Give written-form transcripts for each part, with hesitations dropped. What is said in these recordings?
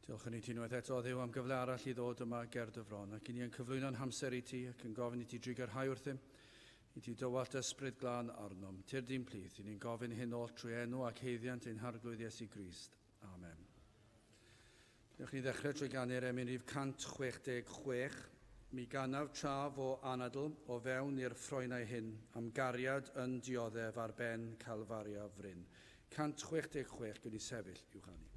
Diolch yn i ti unwaith eto, Dduw, am gyfle arall i ddod yma ger dy fron, ac i ni yn cyflwyno'n hamser i ti ac yn gofyn i ti drugarhau wrthym, i ti dywallt ysbryd glân arnom. Tyrd i'n plith, i ni'n gofyn hyn oll trwy enw ac haeddiant ein Harglwydd Iesu Grist. Amen. Newch ni ddechrau trwy ganu'r emyn rhif 166. Mi ganaf tra fo anadl o fewn i'r ffroenau hyn, am gariad yn dioddef ar ben Calfaria fryn. 166, gwn i sefyll i'w chanu.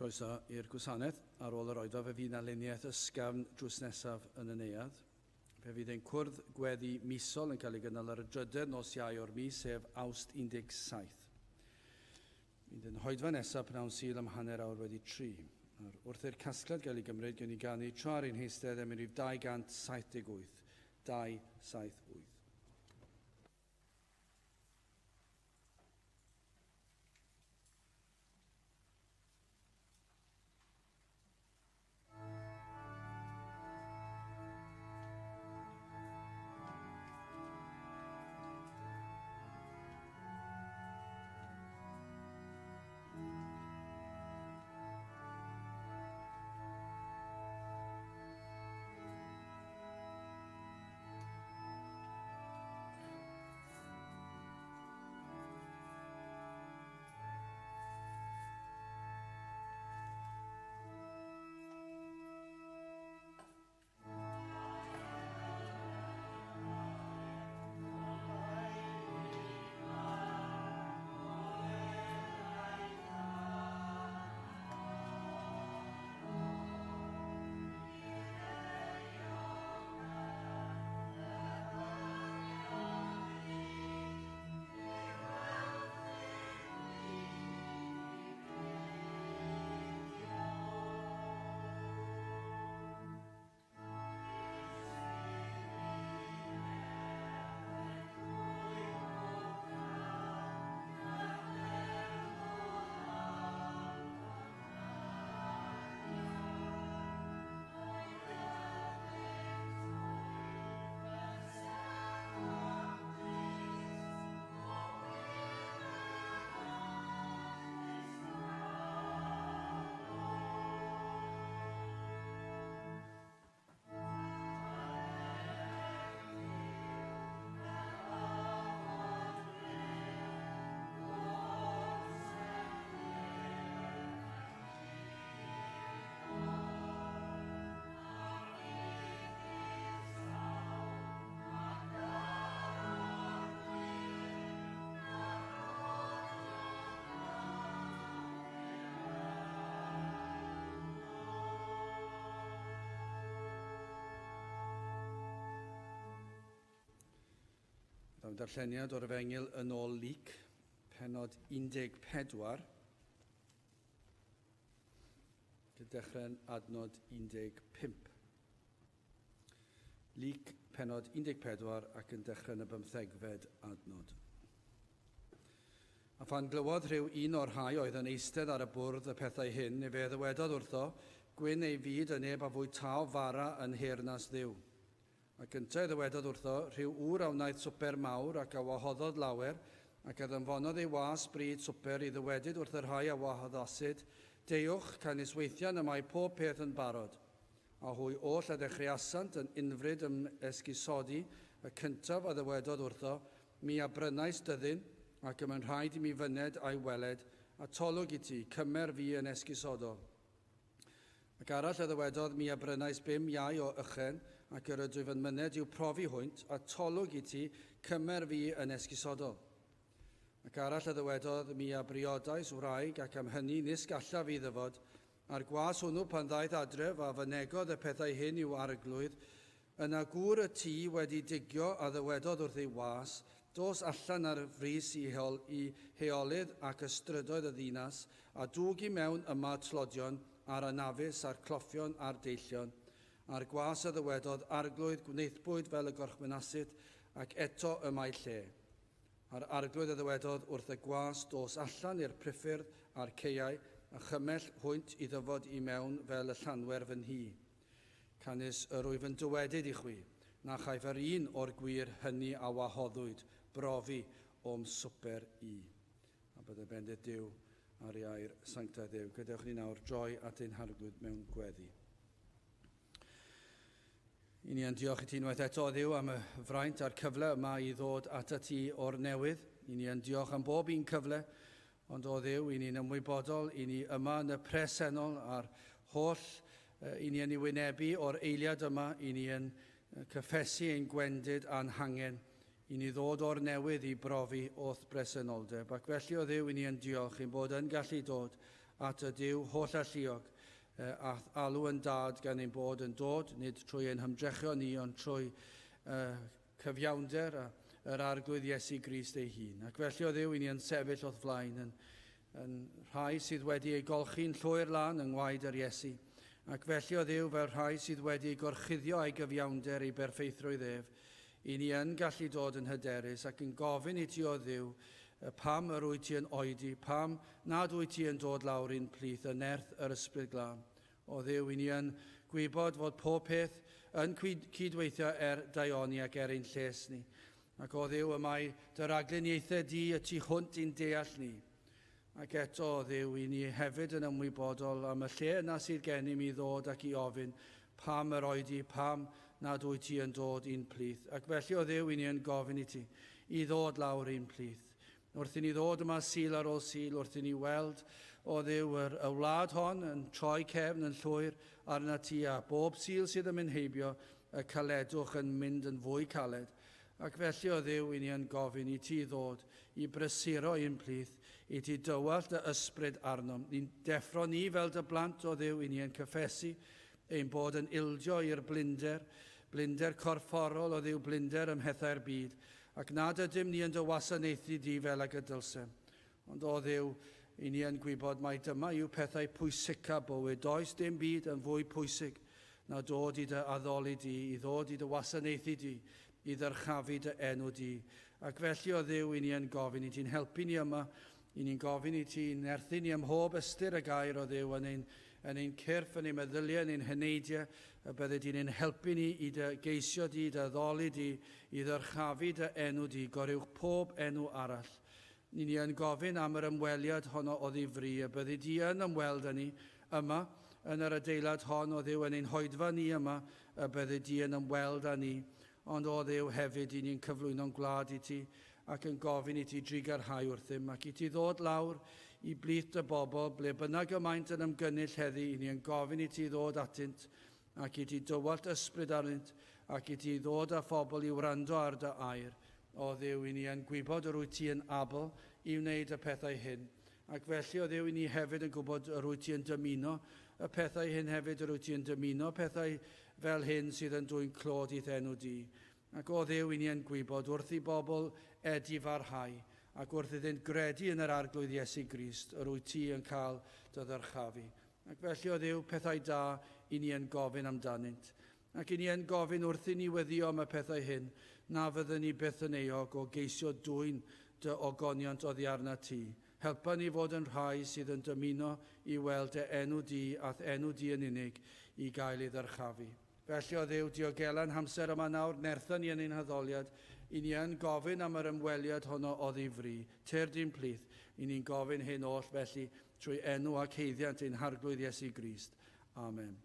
Croeso i'r gwasanaeth. Ar ôl yr oedfa fe fydd 'na luniaeth ysgafn drws nesaf yn y neuadd. Fe fydd ein cwrdd gweddi misol yn cael ei gynnal ar y drydedd nos Iau o'r mis, sef Awst 17. Fydd ein hoedfa nesaf pnawn Sul am hanner awr wedi tri. Nawr, wrth i'r casgliad gael ei gymryd, gewn ni ganu tra ar ein heistedd emyn rhif 278, 278. Daw'n darlleniad o'r Efengyl yn ôl Luc, pennod 14, gyda dechrau'n adnod 15. Luc, pennod 14 ac yn dechrau yn y bymthegfed adnod. A phan glywodd rhyw un o'r rhai oedd yn eistedd ar y bwrdd y pethau hyn, efe ddywedodd wrtho, Gwyn ei fyd y neb a fwytao fara yn nheyrnas Dduw. Ac yntau ddywedodd wrtho, Rhyw ŵr a wnaeth swper mawr, ac a wahoddodd lawer, ac a ddanfonodd ei was bryd swper i ddywedyd wrth y rhai a wahoddasid, Deuwch, canys weithian y mae pob peth yn barod. A hwy oll a ddechreuasant yn unfryd ym esgusodi, y cyntaf a ddywedodd wrtho, Mi a brynais dyddyn, ac y mae'n rhaid i mi fyned a'i weled, atolwg i ti, cymer fi yn esgusodol. Ac arall a ddywedodd, Mi a brynais bum iau o ychen, ac yr ydwyf yn myned i'w profi hwynt, atolwg i ti, cymer fi yn esgusodol. Ac arall a ddywedodd, Mi a briodais wraig, ac am hynny nis gallaf fi ddyfod. A'r gwas hwnnw pan ddaeth adref, a fynegodd y pethau hyn i'w arglwydd, yna gŵr y tŷ wedi digio a ddywedodd wrth ei was, Dos allan ar frys i heol, i heolydd ac ystrydoedd y ddinas, a dwg i mewn yma y tlodion, a'r anafus, a'r cloffion, a'r deillion. A'r gwas a ddywedodd, Arglwydd, gwnaethpwyd fel y gorchmynasit, ac eto y mae lle. A'r arglwydd a ddywedodd wrth y gwas, Dos allan i'r priffyrdd a'r caeau, a chymell hwynt i ddyfod i mewn fel y llanwer fy nhŷ. Canys yr wyf yn dywedyd i chwi, na chaiff yr un o'r gwŷr hynny a wahoddwyd brofi o'm swper i. A bydde bendith Duw ar ei air sanctaidd Dduw. Gadewch ni nawr droi at ein Harglwydd mewn gweddi. I ni yn diolch i ti unwaith eto, Dduw, am y fraint a'r cyfle yma i ddod atat ti o'r newydd. I ni yn diolch am bob un cyfle, ond o Dduw, i ni'n ymwybodol, i ni yma yn y presennol a'r holl i ni yn ei wynebu o'r eiliad yma, i ni yn cyffesu ein gwendid a'n hangen i ni ddod o'r newydd i brofi o'th bresenoldeb. Ac felly, o Dduw, i ni yn diolch ein bod yn gallu dod at y Duw hollalluog a'th alw yn dad gan ein bod yn dod, nid trwy ein hymdrechion ni, ond trwy cyfiawnder a yr Arglwydd Iesu Grist ei hun. Ac felly, o Dduw, i ni yn sefyll o'th flaen yn, yn rhai sydd wedi ei golchi'n llwyr lan yng ngwaed yr Iesu. Ac felly, o Dduw, fel rhai sydd wedi ei gorchuddio a'i gyfiawnder ei berffeithrwydd ef, i ni yn gallu dod yn hyderus ac yn gofyn i ti, o Dduw, pam yr wyt ti yn oedi, pam nad wyt ti yn dod lawr i'n plith yn nerth yr Ysbryd Glân. O Dduw, i ni yn gwybod fod pob peth yn cydweithio er daioni ac er ein lles ni. Ac o Dduw, y mae dy ragluniaethau di y tu hwnt i'n deall ni. Ac eto, o Dduw, i ni hefyd yn ymwybodol am y lle yna sydd gennym i ddod ac i ofyn, pam yr oedi, pam nad wyt ti yn dod i'n plith. Ac felly, o Dduw, i ni yn gofyn i ti i ddod lawr i'n plith. Wrth i ni ddod yma Sul ar ôl Sul, wrth i ni weld, o Dduw, yr, y wlad hon yn troi cefn yn llwyr arnat ti, a bob Sul sydd yn mynd heibio, y caledwch yn mynd yn fwy caled. Ac felly, o Dduw, i ni yn gofyn i ti ddod i brysuro i'n plith, i ti dywallt dy ysbryd arnom. Ni'n deffro ni fel dy blant, o Dduw, i ni yn cyffesu ein bod yn ildio i'r blinder, blinder corfforol, o Dduw, blinder ym mhethau'r byd, Ac nad ydym ni yn dy wasanaethu di fel ag y dylsem. Ond o Dduw, i ni yn gwybod mai dyma yw pethau pwysica bywyd. Does dim byd yn fwy pwysig na dod i dy addoli di, i ddod i dy wasanaethu di, i ddyrchafu dy enw di. Ac felly, o Dduw, i ni yn gofyn i ti'n helpu ni yma, i ni'n gofyn i ti nerthu ni ym mhob ystyr y gair, o Dduw, yn ein, yn ein cyrff, yn ein meddyliau, yn ein heneidiau, y bydde di'n ein helpu ni i dy geisio di, dy addoli di, i ddyrchafu dy enw di, goruwch pob enw arall. Ni ni yn gofyn am yr ymweliad honno o ddifri, y byddi di yn ymweld â ni yma, yn yr adeilad hon, o Dduw, yn ein hoedfa ni yma, y byddi di yn ymweld â ni. Ond o Dduw hefyd, i ni'n cyflwyno'n gwlad i ti, ac yn gofyn i ti drugarhau wrthym, ac i ti ddod lawr i blith dy bobl, ble bynnag y maent yn ymgynnull heddi, i ni yn gofyn i ti ddod atynt, ac i ti dywallt ysbryd arnynt, ac i ti ddod â phobl i wrando ar dy air. O Dduw, i ni yn gwybod yr wyt ti yn abl i wneud y pethau hyn. Ac felly, o Dduw, i ni hefyd yn gwybod yr wyt ti yn dymuno y pethau hyn hefyd, yr wyt ti yn dymuno pethau fel hyn sydd yn dwyn clod i'th enw di. Ac o Dduw, i ni yn gwybod wrth i bobl edifarhau ac wrth iddynt gredu yn yr Arglwydd Iesu Grist, yr wyt ti yn cael dy ddyrchafu. Ac felly o Dduw, pethau da i ni yn gofyn amdanynt. Ac i ni yn gofyn wrth i ni weddïo am y pethau hyn, na fyddwn ni byth yn euog o geisio dwyn dy ogoniant oddi arnat ti. Helpa ni fod yn rhai sydd yn dymuno i weld dy enw di a'th enw di yn unig i gael ei ddyrchafu. Felly, o Dduw, diogela'n hamser yma nawr, nertha ni yn ein haddoliad, i ni yn gofyn am yr ymweliad honno oddi fri. Tyrd i'n plith, i ni'n gofyn hyn oll felly trwy enw ac haeddiant ein Harglwydd Iesu Grist. Amen.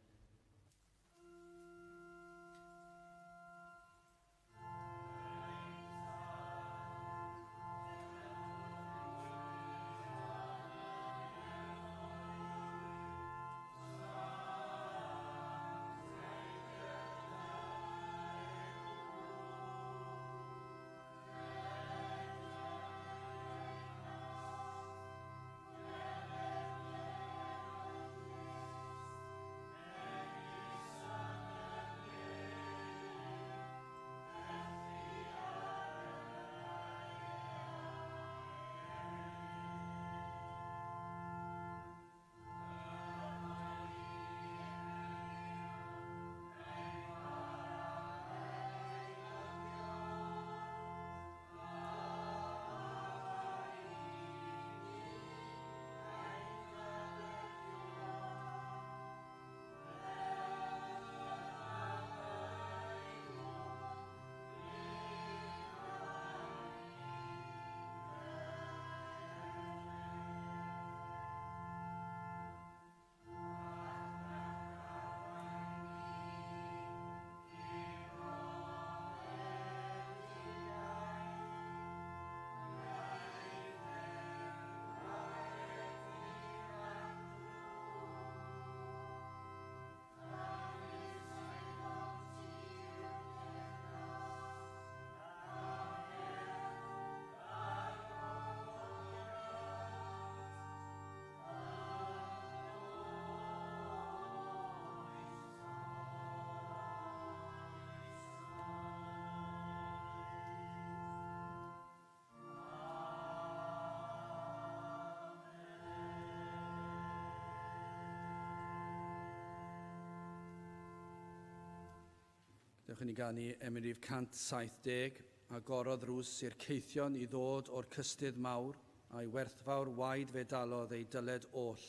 Dewch i ni ganu emyn rhif 170, agorodd ddrws i'r caethion i ddod o'r cystudd mawr, a'i werthfawr waed fe dalodd ei dyled oll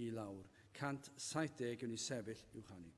i lawr. 170 yw ni sefyll i'w chanu.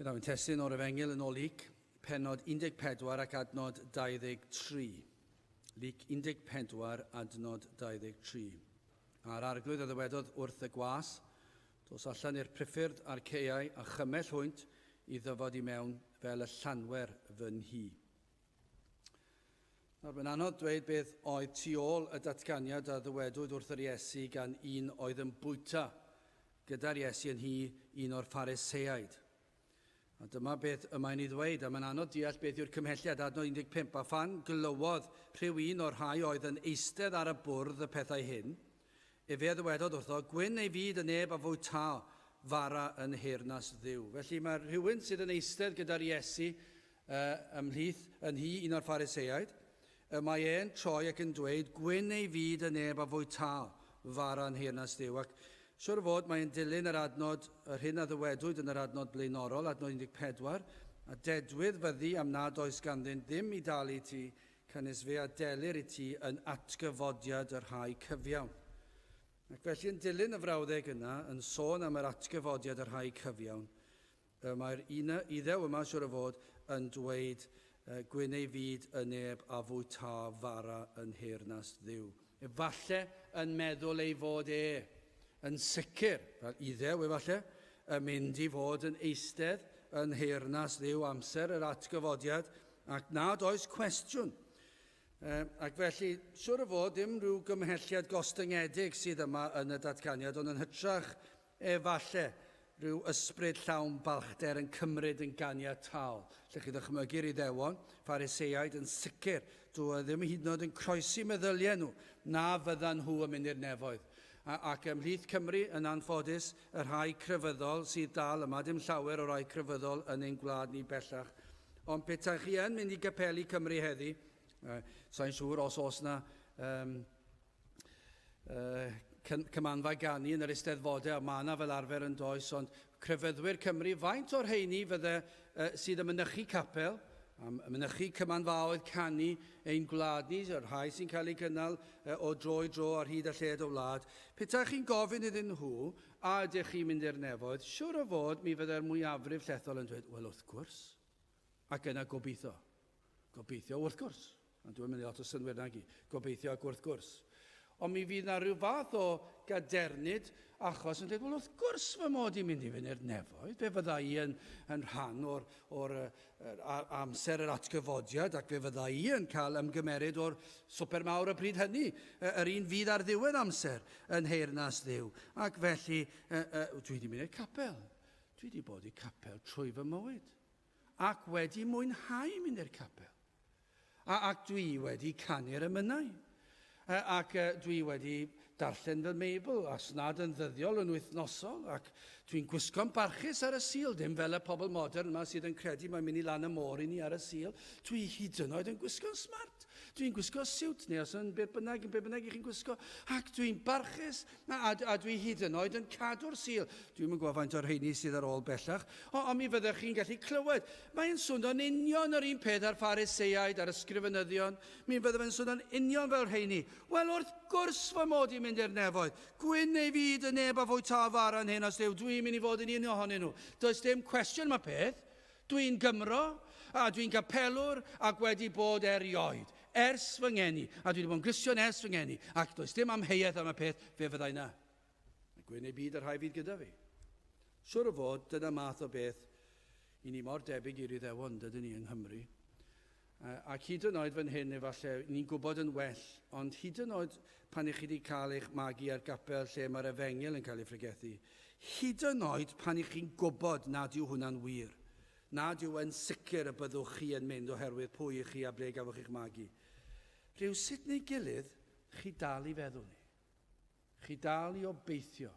Fe ddaw'n testun o'r Efengyl yn ôl Luc, pennod 14 ac adnod 23. Luc 14, adnod 23. A'r arglwydd a ddywedodd wrth y gwas, Dos allan i'r priffyrdd a'r caeau a chymell hwynt i ddyfod i mewn fel y llanwer fy nhŷ. Nawr, mae'n anodd dweud beth oedd tu ôl y datganiad a ddywedwyd wrth yr Iesu gan un oedd yn bwyta gyda'r Iesu yn nhŷ un o'r Phariseaid. A dyma beth y mae'n ei ddweud, a mae'n anodd deall beth yw'r cymhelliad, adnod 15, a phan glywodd rhyw un o'r rhai oedd yn eistedd ar y bwrdd y pethau hyn, efe a ddywedodd wrtho, Gwyn ei fyd y neb a fwyta fara yn nheyrnas Dduw. Felly mae rhywun sydd yn eistedd gyda'r Iesu ymhlith yn nhŷ un o'r Phariseaid, y mae e'n troi ac yn dweud, Gwyn ei fyd y neb a fwyta fara yn nheyrnas Dduw. Ac siwr o fod mae'n dilyn yr adnod, yr hyn a ddywedwyd yn yr adnod blaenorol, adnod 14, a dedwydd fyddi am nad oes ganddynt ddim i dalu i ti, canys fe a delir i ti yn atgyfodiad y rhai cyfiawn. Ac felly yn dilyn y frawddeg yna, yn sôn am yr atgyfodiad y rhai cyfiawn, Y mae'r un Iddew yma, siwr o fod, yn dweud, Gwyn ei fyd y neb a fwyta fara yn nheyrnas Dduw. Efalle yn meddwl ei fod e, yn sicr, fel Iddew efalle, yn mynd i fod yn eistedd yn nheyrnas Dduw amser yr atgyfodiad, ac nad oes cwestiwn. Ac felly, siwr o fod, dim rhyw gymhelliad gostyngedig sydd yma yn y datganiad, ond yn hytrach Efalle, rhyw ysbryd llawn balchder yn cymryd yn ganiataol. Lle chi ddychmygu'r Iddewon, Phariseaid yn sicr, dw e ddim hyd yn oed yn croesi meddyliau nhw na fyddan nhw yn mynd i'r nefoedd. A, ac ymhlith Cymru, yn anffodus, y rhai crefyddol sydd dal yma, dim llawer o rai crefyddol yn ein gwlad ni bellach. Ond petai chi yn mynd i gapeli Cymru heddi, sa'n siŵr os oes na um, cymanfa ganu yn yr eisteddfodau, a mae yna fel arfer yn does, ond crefyddwyr Cymru, faint o'r rheini fydde sydd yn mynychu capel, am mynychu cymanfaoedd canu ein gwlad ni, y rhai sy'n cael eu gynnal o dro i dro ar hyd a lled y wlad, petai chi'n gofyn iddyn nhw, a ydych chi'n mynd i'r nefoedd, siwr o fod mi fydde'r mwyafrif llethol yn dweud, wel wrth gwrs, ac yna gobeithio. Gobeithio, wrth gwrs. Ond dwi'n mynd i lot o synnwyr nag i. Gobeithio ac wrth gwrs. Ond mi fydd na rhyw fath o gadernid achos yn dweud, wel wrth gwrs fy mod i'n mynd i fynd i'r nefoedd, fe fydda i yn, yn rhan o'r, or, er, amser yr atgyfodiad ac fe fydda i yn cael ymgymeryd o'r swper mawr y pryd hynny, yr un fydd ar ddiwedd amser yn nheyrnas Dduw. Ac felly, dwi wedi mynd i'r capel. Dwi wedi bod i capel trwy fy mywyd. Ac wedi mwynhau mynd i'r capel. A, ac dwi wedi canu'r emynau. Ac dwi wedi darllen fy Meibl, os nad yn ddyddiol, yn wythnosol, ac dwi'n gwisgo'n barchus ar y Sul, dim fel y pobl modern yma sydd yn credu mae'n mynd i lan y môr i ni ar y Sul. Dwi hyd yn oed yn gwisgo'n smart. Dwi'n gwisgo siwt, neu os yn beth bynnag, beth bynnag i chi'n gwisgo, ac dwi'n barchus, a, a, a dwi hyd yn oed yn cadw'r Sul. Dwi'm yn gwybod faint o'r rheini sydd ar ôl bellach, o, ond mi fyddech chi'n gallu clywed. Mae'n swnio'n union yr un peth â'r Phariseaid a'r ysgrifenyddion. Mi fydde fe'n swnio'n union fel rheini. Wel, wrth gwrs fy mod i'n mynd i'r nefoedd. Gwyn ei fyd y neb a fwyta fara yn nheyrnas Duw. Dwi'n mynd i fod yn un ohonyn nhw. Does dim cwestiwn am y peth. Dwi'n Gymro, a dwi'n gapelwr, ac wedi bod erioed, ers fy ngeni. A dwi wedi bod yn Gristion ers fy ngeni, ac does dim amheuaeth am y peth, fe fyddai 'na. A gwyn ei byd y rhai fydd gyda fi. Siwr o fod, dyna math o beth i ni mor debyg i'r Iddewon, dydyn ni, yng Nghymru. Ac hyd yn oed fan hyn, efallai, ni'n gwybod yn well, ond hyd yn oed pan i chi wedi cael eich magu ar gapel lle mae'r efengyl yn cael ei phregethu, hyd yn oed pan i chi'n gwybod nad yw hwnna'n wir, nad yw yn sicr y byddwch chi yn mynd oherwydd pwy i chi a ble gafoch chi'ch magu, rhywsut neu gilydd, chi dal i feddwl ni. Chi dal i obeithio.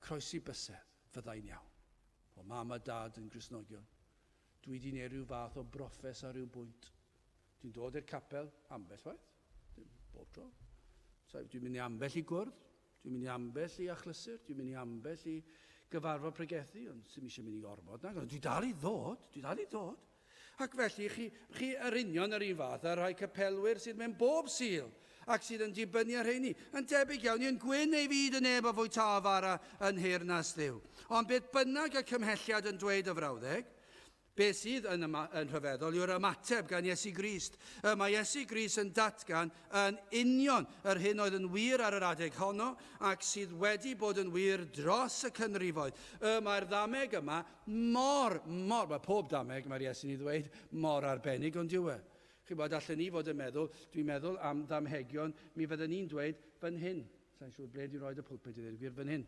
Croesi bysedd, fyddai'n iawn. O mam a dad yn Gristnogion. Dwi di neud rhyw fath o broffes ar ryw bwynt. Dwi'n dod i'r capel ambell waith, dim bob tro. So, dwi'n mynd i ambell i gwrdd, dwi'n mynd i ambell i achlysur, dwi'n mynd i ambell i gyfarfod pregethu, ond sy'n eisiau mynd i ormod nag, ond dwi dal i ddod, dwi dal i ddod. Ac felly, chi, chi yr union yr un fath â rhai capelwyr sydd mewn bob Sul. ac sydd yn dibynnu ar rheini. Yn debyg iawn, yn gwyn ei fyd y neb a fwyta fara yn nheyrnas Dduw. Ond beth bynnag y cymhelliad yn dweud y frawddeg, Beth sydd yn, yn rhyfeddol yw'r ymateb gan Iesu Grist. Y mae Iesu Grist yn datgan yn union yr hyn oedd yn wir ar yr adeg honno ac sydd wedi bod yn wir dros y canrifoedd. Y mae'r ddameg yma mor, mor, mae pob dameg, mae'r Iesu'n ei ddweud, mor arbennig, ond yw e? Chi'n bod, allan ni fod yn meddwl, dwi'n meddwl am ddamhegion, mi fydden ni'n dweud fan hyn. Sa'n siŵr ble dwi'n rhoi y pulpit i ddweud gwir fan hyn.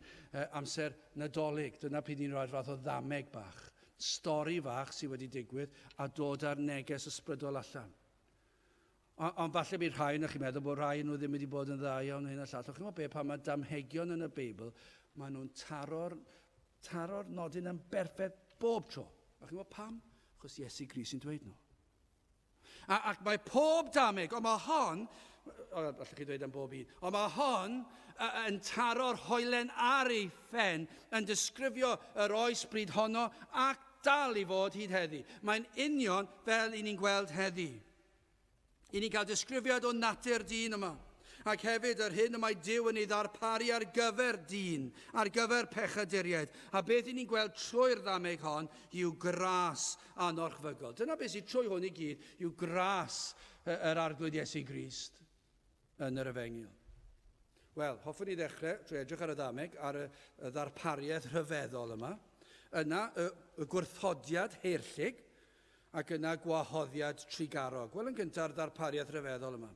Amser Nadolig, dyna pryd ni'n rhoi'r fath o ddameg bach. Stori fach sydd wedi digwydd a dod â'r neges ysbrydol allan. Ond falle bydd rhai yn chi'n meddwl bod rhai nhw ddim wedi bod yn dda iawn hyn a llall. Ond chi'n gwybod be, pan mae damhegion yn y Beibl, maen nhw'n taro'r taro nodyn yn berffaith bob tro. A chi'n gwybod pam? Achos Iesu Grist sy'n dweud nhw. Ac mae pob dameg, ond mae hon, allwch chi ddweud am bob un, ond mae hon yn taro'r hoelen ar ei phen, yn disgrifio yr oes bryd honno ac dal i fod hyd heddi. Mae'n union fel i ni'n gweld heddi. I ni'n cael disgrifiad o natur dyn yma, ac hefyd yr hyn y mae Duw yn ei ddarparu ar gyfer dyn, ar gyfer pechaduriaid. A beth i ni'n gweld trwy'r ddameg hon yw gras anorchfygol. Dyna beth sydd trwy hwn i gyd yw gras yr Arglwydd Iesu Grist yn yr Efengyl. Wel, hoffwn i ddechrau trwy edrych ar y ddameg, ar y, y ddarpariaeth rhyfeddol yma. Yna, y, y gwrthodiad heirllig, ac yna gwahoddiad trugarog. Wel, yn gyntaf, yr ddarpariaeth rhyfeddol yma.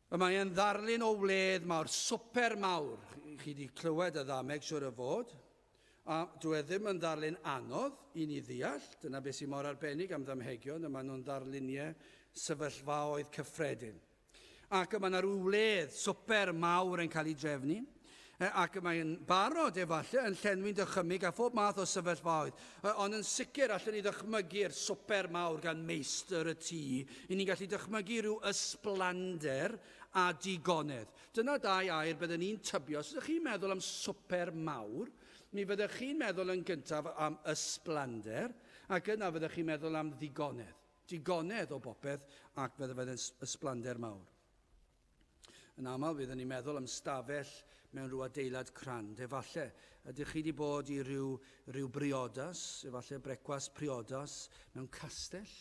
Y mae e'n ddarlun o wledd mawr, swper mawr. Chi wedi clywed y ddameg, siwr o fod. A dwi e ddim yn ddarlun anodd i ni ddeall. Dyna beth sy'n mor arbennig am ddamhegion, y maen nhw'n ddarluniau sefyllfaoedd cyffredin. Ac y mae yna rhyw wledd, swper mawr yn cael ei drefnu. Ac mae'n barod, efallai, yn llenwi'n dychymyg â phob math o sefyllfaoedd. Ond yn sicr, allwn ni ddychmygu'r swper mawr gan meistr y tŷ. I ni'n gallu dychmygu rhyw ysblander a digonedd. Dyna dau air bydden ni'n tybio. Os ydych chi'n meddwl am swper mawr, mi fyddech chi'n meddwl yn gyntaf am ysblander, ac yna fyddech chi'n meddwl am ddigonedd. Digonedd o bopeth, ac fydde fe'n ysblander mawr. Yn aml, fyddwn ni'n meddwl am stafell mewn rhyw adeilad crand. Efallai, ydych chi wedi bod i ryw, ryw briodas, efallai brecwast priodas mewn castell?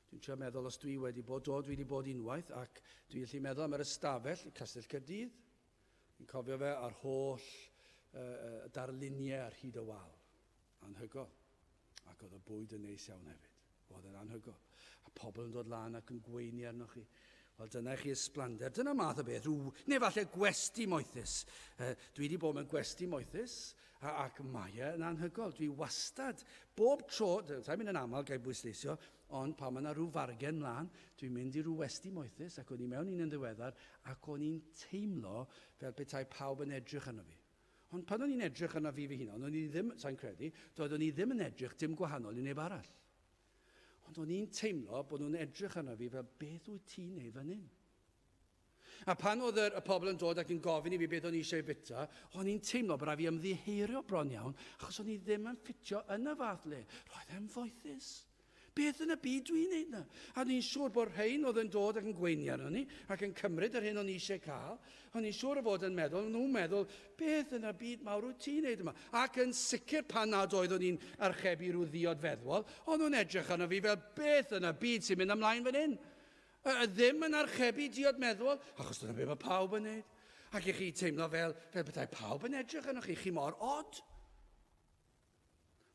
Dwi'n trio meddwl os dwi wedi bod, do, dwi wedi bod unwaith, ac dwi'n gallu meddwl am yr ystafell, Castell Caerdydd. Dwi'n cofio fe a'r holl uh, darluniau ar hyd y wal. Anhygoel. Ac oedd y bwyd yn neis iawn hefyd. Oedd e'n anhygoel. A pobl yn dod lan ac yn gweini arnoch chi. Wel, dyna i chi ysblander. Dyna math o beth. Rhyw, neu falle gwesti moethus. Dwi wedi bod mewn gwesti moethus, a, ac mae e yn anhygoel. Dwi wastad, bob tro, sa'n mynd yn aml, gael bwysleisio, ond pan mae yna rhyw fargen mlaen, dwi'n mynd i rhyw westi moethus, ac o'n i mewn un yn ddiweddar, ac o'n i'n teimlo fel petai pawb yn edrych arno fi. Ond pan o'n i'n edrych arno fi fy hunan, o'n i ddim, sa'n credu, doeddwn i ddim yn edrych dim gwahanol i neb arall. Ond o'n i'n teimlo bod nhw'n edrych arno fi fel, beth wyt ti'n neud fan hyn? A pan oedd y, y pobl yn dod ac yn gofyn i fi beth o'n i eisiau fita, o'n i'n teimlo bod rhaid fi ymddiheurio bron iawn, achos o'n i ddim yn ffitio yn y fath le. Roedd e'n foethus. Beth yn y byd dwi'n neud na? A o'n i'n siŵr bod rhain oedd yn dod ac yn gweini arno ni, ac yn cymryd yr hyn o'n i eisiau cael. O'n i'n siŵr o fod yn meddwl, nhw'n meddwl, beth yn y byd mawr wyt ti'n neud yma? Ac yn sicr pan nad oeddwn i'n archebu rhyw ddiod feddwol, o'n nhw'n edrych arno fi fel, beth yn y byd sy'n mynd ymlaen fan hyn? Ddim yn archebu diod meddwol, achos dyna beth mae pawb yn neud. Ac i chi teimlo fel, fel petai pawb yn edrych arnoch chi, chi mor od.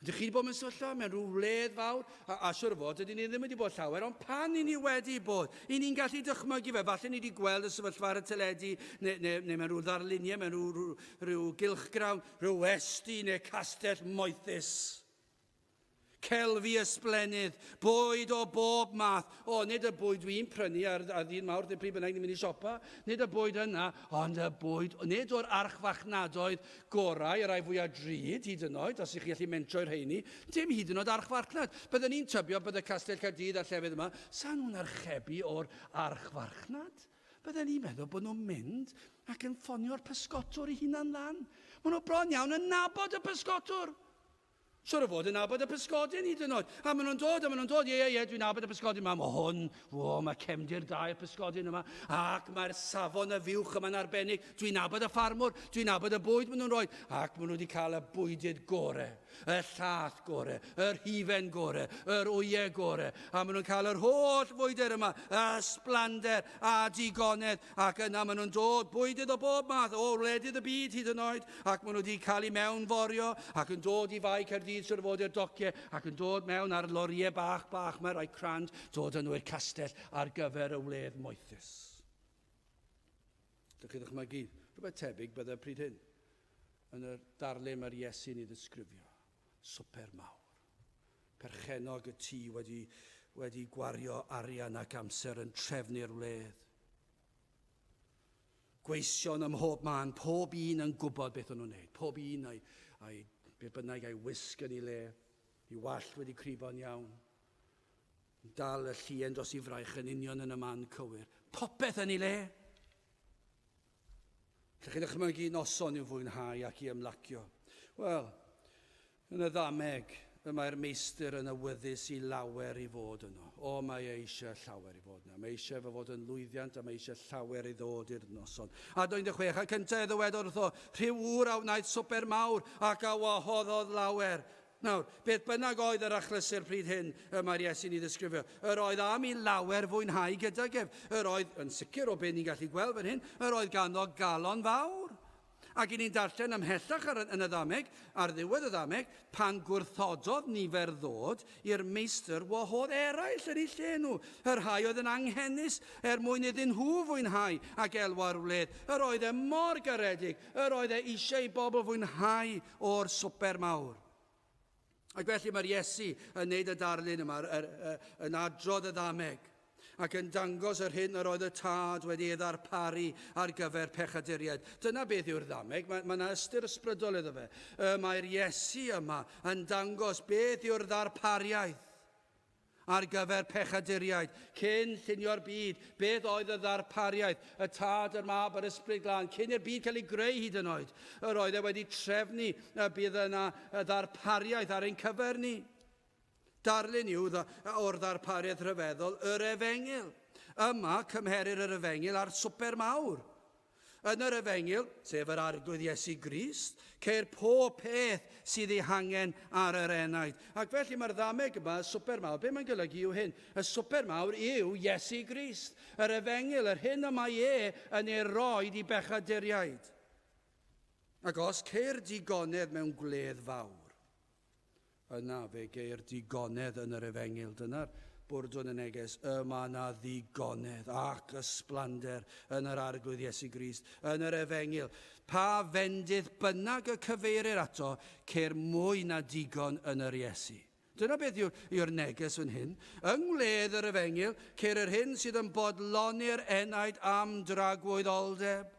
Ydych chi wedi bod mewn sefyllfa, mewn rhyw wledd fawr? A, a siwr o fod, ydyn ni ddim wedi bod llawer, ond pan i ni wedi bod, i ni'n gallu dychmygu fe, falle ni wedi gweld y sefyllfa ar y teledu, neu, neu, neu mewn rhyw ddarluniau, mewn rhyw, rhyw, rhyw gylchgrawn, rhyw westy neu castell moethus. Celfi ysblennydd, bwyd o bob math. O, nid y bwyd dwi'n prynu ar, ar ddyn mawrth neu pryd bynnag ni'n mynd i siopa. Nid y bwyd yna, ond y bwyd, nid o'r archfarchnadoedd gorau, y rhai fwyaf drud hyd yn oed, os ych chi allu mentro'r rheini, dim hyd yn oed archfarchnad. Byddwn ni'n tybio bydd y Castell Caerdydd a'r llefydd yma, sa nhw'n archebu o'r archfarchnad. Bydden ni'n meddwl bod nhw'n mynd ac yn ffonio'r pysgotwr i hunan lan. Maen nhw bron iawn yn nabod y pysgotwr. Siwr o fod yn nabod y pysgodyn hyd yn oed. A maen nhw'n dod, a maen nhw'n dod, ie, ie, ie, dwi'n nabod y pysgodyn yma. Mae hwn, o, mae cefndir da i'r pysgodyn yma. Ac mae'r safon y fuwch yma'n arbennig. Dwi'n nabod y ffarmwr, dwi'n nabod y bwyd maen nhw'n rhoi. Ac maen nhw wedi cael y bwydydd gore, y llath gore, yr hufen gore, yr wyau gore. A maen nhw'n cael yr holl fwydydd yma, ysblander a digonedd. Ac yna maen nhw'n dod, bwydydd o bob math, o wledydd y byd hyd yn oed, ac maen nhw wedi cael eu mewnforio ac yn dod i Fae Caerdydd, siwr o fod i'r dociau, ac yn dod mewn ar loriau bach bach, mae rai crand, dod â nhw i'r castell ar gyfer y wledd moethus. Dych chi ddychmygu rhywbeth tebyg bydde pryd hyn yn y darlun mae'r Iesu'n ei ddisgrifio. Swper mawr. Perchennog y tŷ wedi, wedi gwario arian ac amser yn trefnu'r wledd. Gweision ym mhob man, pob un yn gwybod beth o'n nhw'n neud. Pob un a'i, a'i be bynnag a'i wisg yn ei le, ei wallt wedi crifo'n iawn. Dal y llien dros ei fraich yn union yn y man cywir. Popeth yn ei le. Lle chi'n dychmygu noson i'w fwynhau ac i ymlacio? Wel, Yn y ddameg, y mae'r Meistr yn awyddus i lawer i fod yno. O, mae e eisiau llawer i fod yna. Mae eisiau fo fod yn lwyddiant a mae eisiau llawer i ddod i'r noson. A 16, ac yntau ddywedodd wrtho, rhyw ŵr a wnaeth swper mawr ac a wahoddodd lawer. Nawr, beth bynnag oedd yr achlysur pryd hyn y mae'r Iesu'n ei ddisgrifio, yr oedd am i lawer fwynhau gydag ef. Yr oedd, yn sicr o be ni'n gallu gweld fan hyn, yr oedd ganddo galon fawr. Ac i ni'n darllen ymhellach ar, yn y ddameg, ar ddiwedd y ddameg, pan gwrthododd nifer ddod i'r meistr wahodd eraill yn eu lle nhw, y rhai oedd yn anghenus, er mwyn iddyn nhw fwynhau ac elwa o'r wledd. Yr oedd e mor garedig, yr oedd e eisiau i bobl fwynhau o'r swper mawr. Ac felly mae'r Iesu yn neud y darlun yma, yr, yr, yn adrodd y ddameg, ac yn dangos yr hyn yr oedd y tad wedi ei ddarparu ar gyfer pechaduriaid. Dyna beth yw'r ddameg, mae, mae yna ystyr ysbrydol iddo fe. Y mae'r Iesu yma yn dangos beth yw'r ddarpariaeth ar gyfer pechaduriaid, cyn llunio'r byd, beth oedd y ddarpariaeth, y Tad, yr Mab, yr Ysbryd Glân, cyn i'r byd cael ei greu hyd yn oed. Yr oedd e wedi trefnu y bydd yna y ddarpariaeth ar ein cyfer ni. Darlun yw o'r ddarpariaeth rhyfeddol, yr Efengyl. Yma cymherir yr Efengyl â'r swper mawr. Yn yr Efengyl, sef yr Arglwydd Iesu Grist, ceir pob peth sydd ei hangen ar yr enaid. Ac felly mae'r ddameg yma, y swper mawr, be mae'n golygu yw hyn. Y swper mawr yw Iesu Grist, yr Efengyl, yr hyn y mae e yn ei roed i bechaduriaid. Ac os ceir digonedd mewn gwledd fawr, Yna fe geir digonedd yn yr Efengyl. Dyna'r bwrdwn y neges. Y mae yna ddigonedd ac ysblander yn yr Arglwydd Iesu Grist, yn yr Efengyl. Pa fendith bynnag y cyfeirir ato, ceir mwy na digon yn yr Iesu. Dyna beth yw'r yw neges fan hyn. Yng ngwledd yr Efengyl, ceir yr hyn sydd yn bodloni'r enaid am dragwyddoldeb.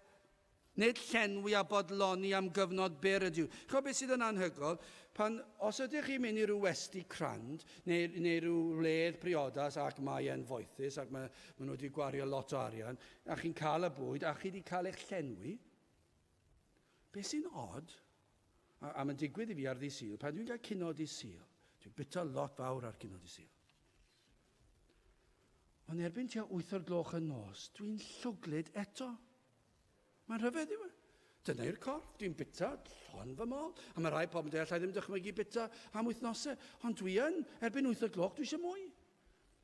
Nid llenwi a bodloni am gyfnod byr ydyw. Ch'mod beth sydd yn anhygoel? Pan, os ydych chi'n mynd i ryw westy crand, neu, neu ryw wledd priodas ac mae e'n foethus ac mae, mae nhw wedi gwario lot o arian, a chi'n cael y bwyd a chi wedi cael eich llenwi, beth sy'n odd, a, a mae'n digwydd i fi ar ddi Sul, pan dwi'n cael cino di Sul, dwi'n bita lot fawr ar cino di Sul. Ond erbyn tua 8 o'r gloch y nos, dwi'n llwglyd eto. Mae'n rhyfedd yw e. Dyna yw'r corff, dwi'n bita llon fy mol. A mae rhai pobl yn dweud, allai ddim dychmygu bita am wythnosau. Ond dwi yn, erbyn 8 o'r gloch, dwi eisiau mwy.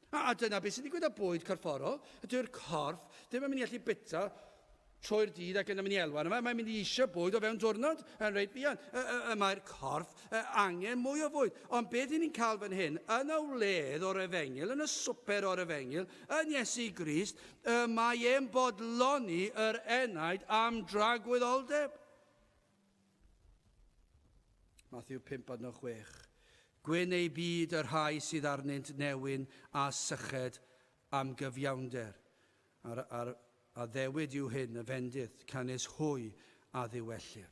A, a dyna beth sy'n digwydd â bwyd corfforol. Dyw'r corff ddim yn mynd i allu bita trwy'r dydd ac yna mynd i elwa arno fe. Mae'n mynd i eisiau bwyd o fewn diwrnod yn reit fuan. Y, y, y mae'r corff angen mwy o fwyd. Ond beth ni'n cael fan hyn, yn y wledd o'r efengyl, yn y swper o'r efengyl, yn Iesu Grist, y mae e'n bodloni yr enaid am dragwyddoldeb. Matthew 5 adnod 6. Gwyn ei byd y rhai sydd arnynt newyn a syched am gyfiawnder. A'r, a'r addewid yw hyn, y fendith, canys hwy a ddiwellir.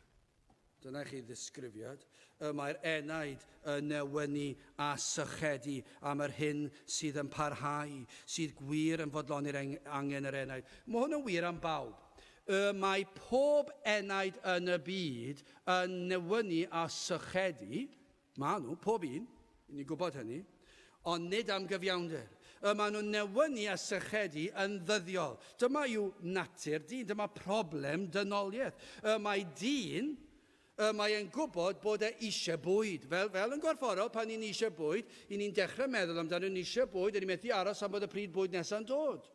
Dyna chi ddisgrifiad. Y mae'r enaid yn newynu a sychedu am yr hyn sydd yn parhau, sydd gwir yn fodloni'r angen yr enaid. Mae hwn yn wir am bawb. Y mae pob enaid yn y byd yn newynu a sychedu. Maen nhw, pob un, i ni'n gwybod hynny, ond nid am gyfiawnder. Y maen nhw'n newynu a sychedu yn ddyddiol. Dyma yw natur dyn, dyma problem dynoliaeth. Y mae dyn, y mae e'n gwybod bod e eisiau bwyd. Fel, fel yn gorfforol, pan ni'n eisiau bwyd, i ni'n dechrau meddwl amdano, ni'n eisiau bwyd, a ni'n methu aros am bod y pryd bwyd nesau'n dod.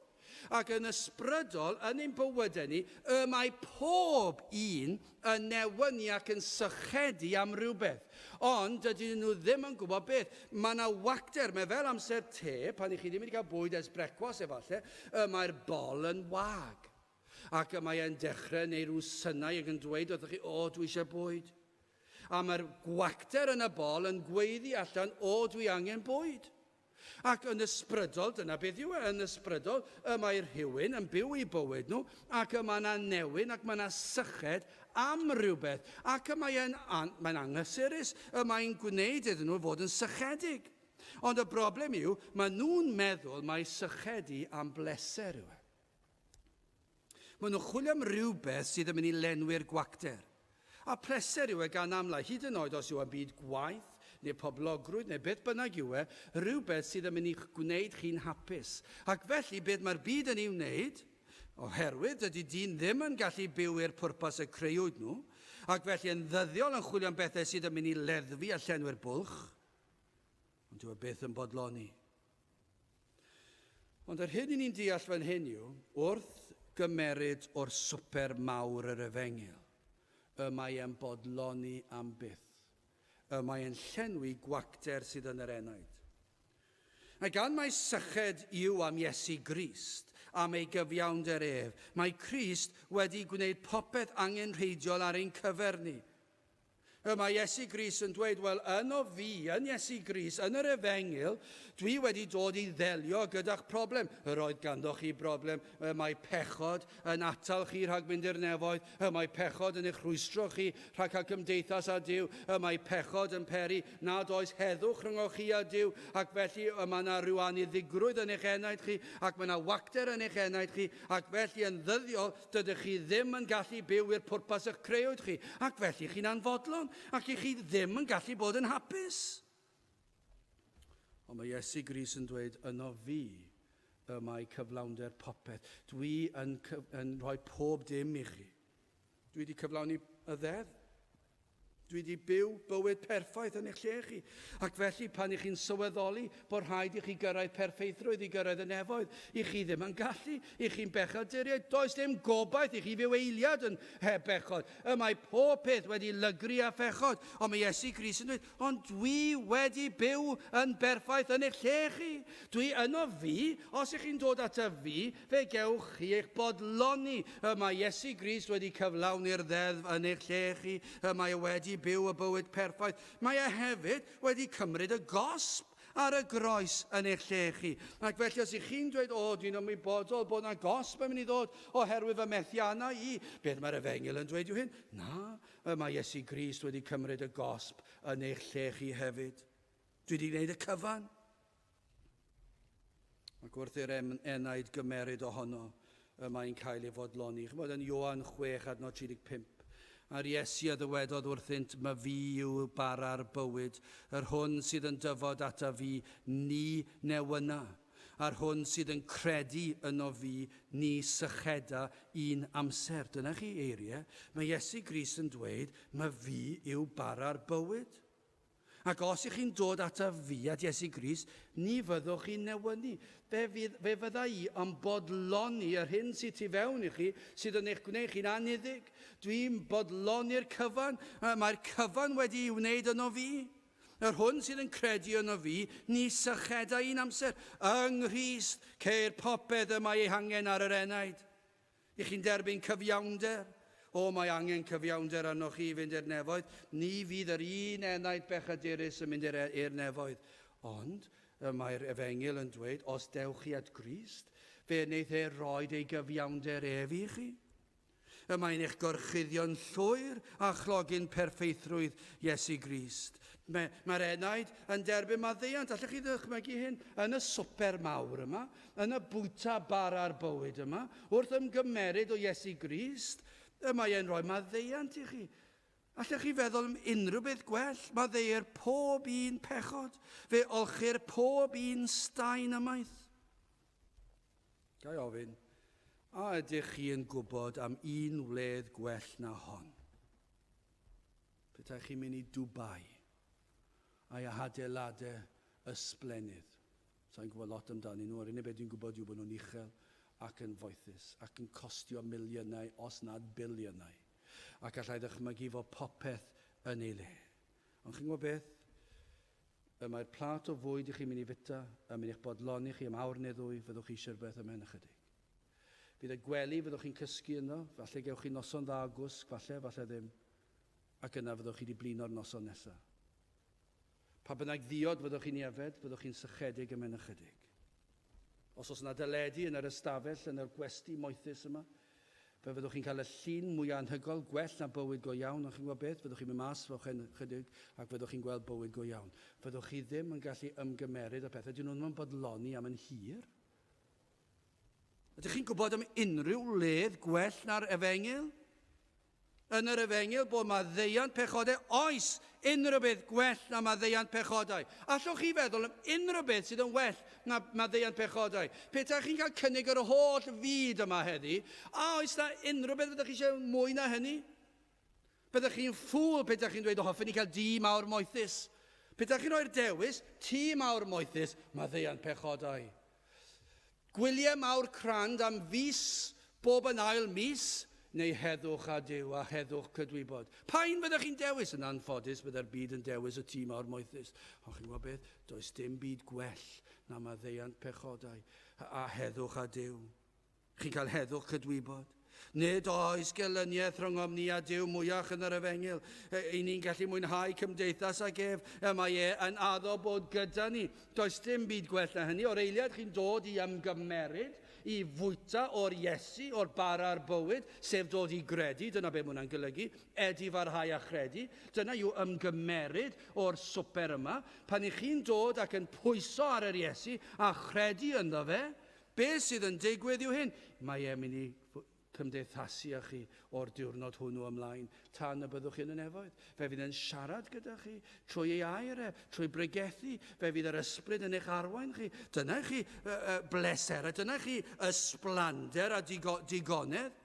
Ac yn ysbrydol, yn ein bywydau ni, y mae pob un yn newynu ac yn sychedu am rywbeth. Ond dydyn nhw ddim yn gwybod beth. Mae yna wacter, mae fel amser te, pan i chi ddim wedi cael bwyd ers brecwas efallai, y mae'r bol yn wag. Ac y mae e'n dechrau neu rhyw synau ac yn dweud wrthych chi, o, dwi eisiau bwyd. A mae'r gwacter yn y bol yn gweiddi allan, o, dwi angen bwyd. Ac yn ysbrydol, dyna beth yw e, yn ysbrydol, y mae rhywun yn byw eu bywyd nhw, ac y mae yna newyn ac mae yna syched am rhywbeth, ac y mae e'n an, mae'n anghysurus, y mae'n gwneud iddyn nhw fod yn sychedig. Ond y broblem yw, mae nhw'n meddwl mai sychedu am bleser yw e. Maen nhw'n chwilio am rywbeth sydd yn mynd i lenwi'r gwacter. A pleser yw e gan amla, hyd yn oed os yw e'n byd gwaith, neu poblogrwydd, neu beth bynnag yw e, rhywbeth sydd yn mynd i'ch gwneud chi'n hapus. Ac felly, beth mae'r byd yn ei wneud, oherwydd dydy dyn ddim yn gallu byw i'r pwrpas y creuwyd nhw, ac felly yn ddyddiol yn chwilio am bethau sydd yn mynd i leddfu a llenwi'r bwlch, ond dyw e byth yn bodloni. Ond yr hyn i ni'n deall fan hyn yw, wrth gymeryd o'r swper mawr yr efengyl, y mae e'n bodloni am byth. Y mae e'n llenwi gwacter sydd yn yr enaid. A gan mai syched yw am Iesu Grist, am ei gyfiawnder ef, mae Crist wedi gwneud popeth angenrheidiol ar ein cyfer ni. Y mae Iesu Grist yn dweud, wel, yno fi, yn Iesu Grist, yn yr efengyl, dwi wedi dod i ddelio gyda'ch problem. Yr oedd ganddo chi broblem, y mae pechod yn atal chi rhag mynd i'r nefoedd, y mae pechod yn eich rhwystro chi rhag cael cymdeithas â Duw, y mae pechod yn peri nad oes heddwch rhyngoch chi a Duw, ac felly y mae yna rhyw aniddigrwydd yn eich enaid chi, ac mae yna wacter yn eich enaid chi, ac felly yn ddyddiol Dydych chi ddim yn gallu byw i'r pwrpas y'ch creuwyd chi, ac felly chi'n anfodlon, ac i chi ddim yn gallu bod yn hapus. Ond mae Iesu Grist yn dweud, yno fi y mae cyflawnder popeth. Dwi yn, yn rhoi pob dim i chi. Dwi wedi cyflawni y ddeddf. Dwi wedi byw bywyd perffaith yn eich lle chi. Ac felly, pan i chi'n sylweddoli bod rhaid i chi gyrraedd perffeithrwydd i gyrraedd y nefoedd, i chi ddim yn gallu, i chi'n bechaduriaid, does dim gobaith i chi fyw eiliad yn heb bechod. Y mae pob peth wedi lygru â phechod. Ond mae Iesu Grist yn dweud, ond dwi wedi byw yn berffaith yn eich lle chi. Dwi yno fi, os ych chi'n dod ata fi, Fe gewch chi eich bodloni. Y mae Iesu Grist wedi cyflawni'r ddeddf yn eich lle chi. Y mae e wedi byw y bywyd perffaith. Mae e hefyd wedi cymryd y gosb ar y groes yn eich lle chi. Ac felly os ych chi'n dweud, o, dwi'n ymwybodol bod yna gosb yn mynd i ddod oherwydd fy methiannau i, beth mae'r efengyl yn dweud yw hyn? Na, y mae Iesu Grist wedi cymryd y gosb yn eich lle chi hefyd. Dwi wedi gwneud y cyfan. Ac wrth i'r enaid gymeryd ohono, y mae'n cael ei fodloni. Chymod, yn Ioan 6, adnod 35, a'r Iesu a ddywedodd wrthynt, My fi yw bara'r bywyd, yr hwn sydd yn dyfod ata fi, ni newyna, a'r hwn sydd yn credu yno fi, ni sycheda un amser. Dyna chi eiriau. Mae Iesu Grist yn dweud, My fi yw bara'r bywyd. Ac os ych chi'n dod ataf fi, at Iesu Grist, ni fyddwch chi'n newynu. Fe, fydd, fe fydda i yn bodloni yr hyn sydd tu fewn i chi, sydd yn eich gwneud chi'n anniddig. Dwi'n bodloni'r cyfan. Mae'r cyfan wedi'i wneud yno fi. Yr hwn sydd yn credu yno fi, ni sycheda un amser. Yng Nghrist ceir popeth y mae ei hangen ar yr enaid. I chi'n derbyn cyfiawnder? O, mae angen cyfiawnder arnoch chi i fynd i'r nefoedd. Ni fydd yr un enaid bechadurus yn mynd i'r nefoedd. Ond y mae'r efengyl yn dweud, os dewch chi at Grist, fe wneith e roed ei gyfiawnder ef i chi. Y mae'n eich gorchuddio'n llwyr â chlogyn perffeithrwydd Iesu Grist. Mae'r mae enaid yn derbyn maddeuant. Allwch chi ddychmygu hyn? Yn y swper mawr yma, Yn y bwyta bara'r bywyd yma, wrth ymgymeryd o Iesu Grist, y mae e'n rhoi maddeuant i chi. Allech chi feddwl am unrhyw beth gwell? Maddeuir pob un pechod. Fe olchir pob un staen ymaith. Ga i ofyn, a ydych chi yn gwybod am un wledd gwell na hon? Petai chi'n mynd i Dubai a'i hadeiladau ysblennydd. Sa i'n gwybod lot amdanyn nhw, yr unig beth dwi'n gwybod yw bod nhw'n uchel ac yn foethus ac yn costio miliynau os nad biliynau. Ac allai ddychmygu fod popeth yn ei le. Ond chi'n gwybod beth? Y mae'r plât o fwyd i chi'n mynd i fwyta yn mynd i'ch bodloni chi am awr neu ddwy, fyddwch chi eisiau rhywbeth ymhen ychydig. Fydd y gwely fyddwch chi'n cysgu yno, falle gewch chi noson dda o gwsg, falle, falle ddim. Ac yna fyddwch chi wedi blino'r noson nesaf. Pa bynnag ddiod fyddwch chi'n ei yfed, byddwch chi'n sychedig ymhen ychydig. Os oes yna deledu yn yr ystafell, yn yr gwesty moethus yma, fe fyddwch chi'n cael y llun mwyaf anhygoel, gwell na bywyd go iawn, ond chi'n gwybod beth, fyddwch chi'n mynd mas fel chydig ac fyddwch chi'n gweld bywyd go iawn. Fyddwch chi ddim yn gallu ymgymeryd â pethau, dyn nhw ddim yn bodloni am yn hir. Ydych chi'n gwybod am unrhyw wledd gwell na'r efengyl? Yn yr efengyl bod maddeuant pechodau, oes unrhyw beth gwell na maddeuant pechodau? Allwch chi feddwl am unrhyw beth sydd yn well na maddeuant pechodau? Petaech chi'n cael cynnig yr holl fyd yma heddi, a oes na unrhyw beth fyddech chi eisiau mwy na hynny? Byddech chi'n ffŵl petaech chi'n dweud, o, hoffen ni cael dŷ mawr moethus. Petaech chi'n rhoi'r dewis, tŷ mawr moethus, maddeuant pechodau. Gwyliau mawr crand am fis bob yn ail mis, neu heddwch â Duw a heddwch cydwybod. Pa un fyddech chi'n dewis? Yn anffodus, byddai'r byd yn dewis y tŷ mawr moethus. Ond chi'n gwybod beth? Does dim byd gwell na maddeuant pechodau a heddwch â Duw. Chi'n cael heddwch cydwybod. Nid oes gelyniaeth rhyngom ni a Duw mwyach yn yr efengyl. I ni'n gallu mwynhau cymdeithas ag ef, y mae e yn addo bod gyda ni. Does dim byd gwell na hynny. O'r eiliad chi'n dod i ymgymeryd, i fwyta o'r Iesu, o'r bara'r bywyd, sef dod i gredu, dyna be mae hwnna'n golygu, edifarhau a chredu, dyna yw ymgymeryd o'r swper yma. Pan i chi'n dod ac yn pwyso ar yr Iesu a chredu ynddo fe, Be sydd yn digwydd yw hyn, mae e'n mynd i cymdeithasu â chi o'r diwrnod hwnnw ymlaen tan y byddwch chi yn y nefoedd. Fe fydd yn siarad gyda chi trwy ei air e, trwy bregethu, fe fydd yr ysbryd yn eich arwain chi. Dyna chi bleser a dyna chi ysblander a digonedd.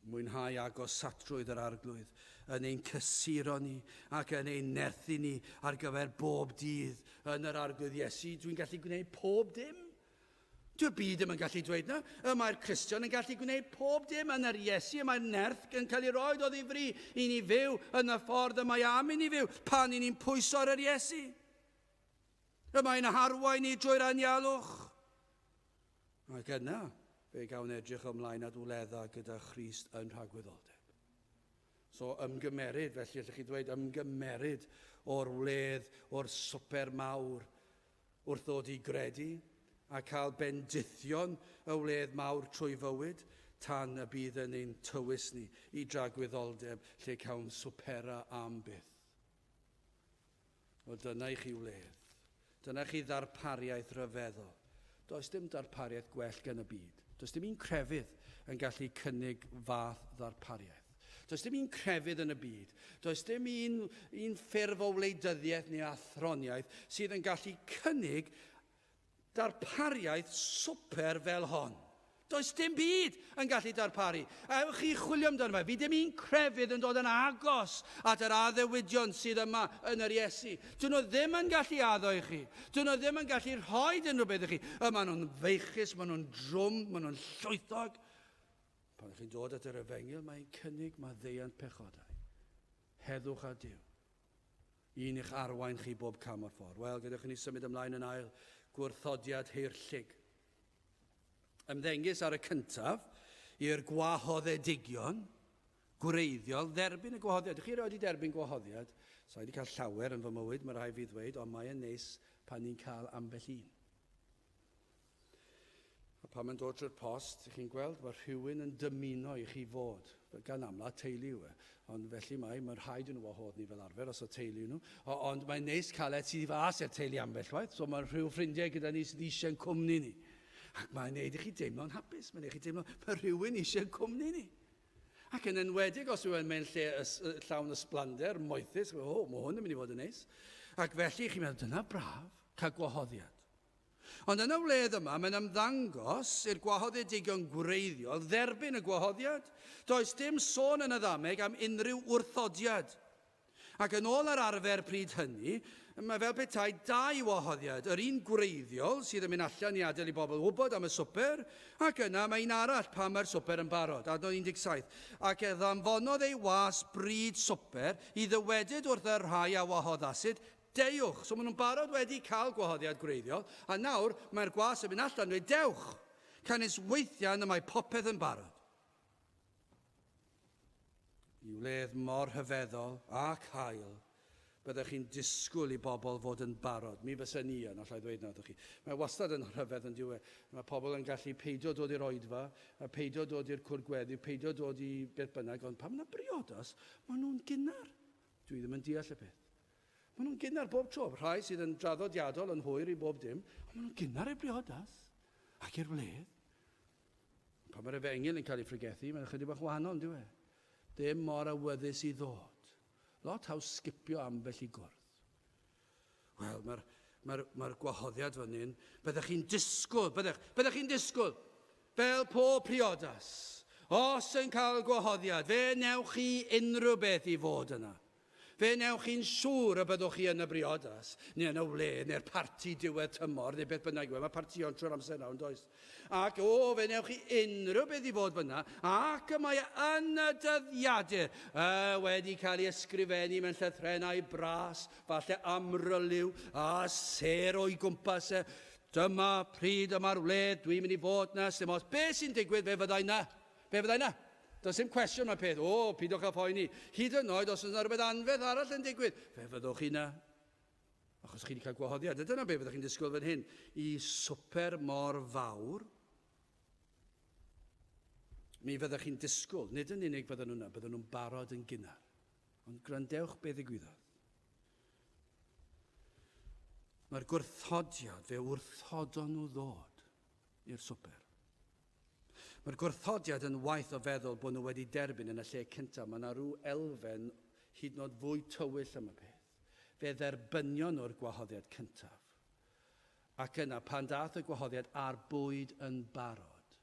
Mwynhau agosatrwydd yr Arglwydd yn ein cysuro ni ac yn ein nerthu ni ar gyfer bob dydd yn yr Arglwydd Iesu. Dwi'n gallu gwneud pob dim. Dyw'r byd ddim yn gallu dweud na. Y mae'r Cristion yn gallu gwneud pob dim yn yr Iesu. Y mae'r nerth yn cael ei roed o ddifri i ni fyw yn y ffordd y mae am i ni fyw pan i ni'n pwyso ar yr Iesu. Y mae'n harwain ni drwy'r anialwch. Ac yna, fe gawn edrych ymlaen at wledda gyda Christ yn rhagwyddoldeb. So ymgymeryd, felly allwch chi ddweud ymgymeryd o'r wledd, o'r swper mawr, wrth ddod i gredu a cael bendithion y wledd mawr trwy fywyd, tan y bydd yn ein tywys ni i dragwyddoldeb lle cawn swpera am byth. Wel, dyna i chi wledd. Dyna chi ddarpariaeth ryfeddol. Does dim darpariaeth gwell gan y byd. Does dim un crefydd yn gallu cynnig fath ddarpariaeth. Does dim un crefydd yn y byd. Does dim un, un ffurf o wleidyddiaeth neu athroniaeth sydd yn gallu cynnig darpariaeth swper fel hon. Does dim byd yn gallu darparu. A ewch chi chwilio amdano fe. Fydd dim un crefydd yn dod yn agos at yr addewidion sydd yma yn yr Iesu. Dyn nhw ddim yn gallu addo i chi. Dyn nhw ddim yn gallu rhoi unrhyw beth i chi. Y maen nhw'n feichus, maen nhw'n drwm, maen nhw'n llwythog. Pan ydych chi'n dod at yr efengyl, mae'n cynnig maddeuant pechodau. Heddwch â Duw. Un i'ch arwain chi bob cam o'r ffordd. Wel, gadewch i ni symud ymlaen yn ail, gwrthodiad heirllig. Ymddengys ar y cyntaf i'r gwahoddedigion gwreiddiol dderbyn y gwahoddiad. Ydych chi erioed wedi derbyn gwahoddiad? So, wedi cael llawer yn fy mywyd, mae rhai fi ddweud, ond mae'n neis pan ni'n cael ambell un. A pan mae'n dod trwy'r post, chi'n gweld, mae rhywun yn dymuno i chi fod. Gan amla, teulu yw e. Ond felly mae, mae'n rhaid i nhw wahodd ni fel arfer, os o teulu nhw. O, ond mae'n neis cael e tu fas i'r teulu ambell waith, so mae rhyw ffrindiau gyda ni sydd eisiau'n cwmni ni. Ac mae'n neud i chi deimlo'n hapus, mae'n neud i chi deimlo, mae rhywun eisiau'n cwmni ni. Ac yn enwedig os yw e'n mewn lle ys, llawn ysblander, moethus, o, oh, mae hwn yn mynd i fod yn neis. Ac felly chi'n meddwl, dyna braf, cael gwahoddiad. Ond yn y wledd yma, mae'n ymddangos i'r gwahoddedigion gwreiddiol dderbyn y gwahoddiad. Does dim sôn yn y ddameg am unrhyw wrthodiad. Ac yn ôl yr arfer pryd hynny, mae fel petai dau wahoddiad, yr un gwreiddiol sydd yn mynd allan i adael i bobl wybod am y swper, ac yna mae un arall pan mae'r swper yn barod. Adnod 17. Ac e ddanfonodd ei was bryd swper i ddywedyd wrth y rhai a wahoddasid, Deuwch! So maen nhw'n barod wedi cael gwahoddiad gwreiddiol, a nawr mae'r gwas yn mynd allan dweud, Dewch! Canys weithiau y mae popeth yn barod. I wledd mor rhyfeddol ac hael, byddech chi'n disgwyl i bobl fod yn barod. Mi fysen ni yn, allai ddweud na wrthych chi. Mae wastad yn rhyfedd yn dyw e. Mae pobl yn gallu peidio dod i'r oedfa, a peidio dod i'r cwrdd gweddi, peidio dod i beth bynnag, ond pan mae yna briodas, maen nhw'n gynnar. Dwi ddim yn deall y peth. Maen nhw'n gynnar bob tro. Rhai sydd yn draddodiadol yn hwyr i bob dim, ond maen nhw'n gynnar i'r briodas ac i'r wledd. Pan mae'r efengyl yn cael ei phregethu, mae'n ychydig bach wahanol, yn dyw e? Ddim mor awyddus i ddod. Lot haws sgipio ambell i gwrdd. Wel, mae'r mae mae gwahoddiad fan hyn, byddech chi'n disgwyl, byddech, byddech chi'n disgwyl, fel pob priodas, os yn cael gwahoddiad, fe newch chi unrhyw beth i fod yna. Fe wnewch chi'n siŵr y byddwch chi yn y briodas, neu yn y wledd, neu'r parti diwedd tymor, neu beth bynnag yw e. Mae partïon trwy'r amser nawr, yn does? Ac o, fe wnewch chi unrhyw beth i fod fyna, ac y mae e yn y dyddiadur, uh, wedi cael ei ysgrifennu mewn llythrennau bras, falle amryliw, a sêr o'i gwmpas e. Dyma pryd yma'r wledd, dwi'n mynd i fod na, sim ots beth sy'n digwydd, fe fyddai na. Fe fyddai na. Does dim cwestiwn mae'r peth. O, pidwch â phoeni. Hyd yn oed os oes yna rhywbeth anferth arall yn digwydd, fe fyddwch chi na. Achos chi wedi cael gwahoddiad. A dyna be fyddwch chi'n disgwyl fan hyn. I swper mor fawr, mi fyddwch chi'n disgwyl, nid yn unig fydden nhw yna, bydden nhw'n barod yn gynnar. Ond gwrandewch be ddigwyddodd. Mae'r gwrthodiad, fe wrthodon nhw ddod i'r swper. Mae'r gwrthodiad yn waeth o feddwl bod nhw wedi derbyn yn y lle cyntaf. Mae yna rhyw elfen hyd yn oed fwy tywyll am y peth. Fe dderbynion nhw'r gwahoddiad cyntaf. Ac yna, pan dath y gwahoddiad a'r bwyd yn barod,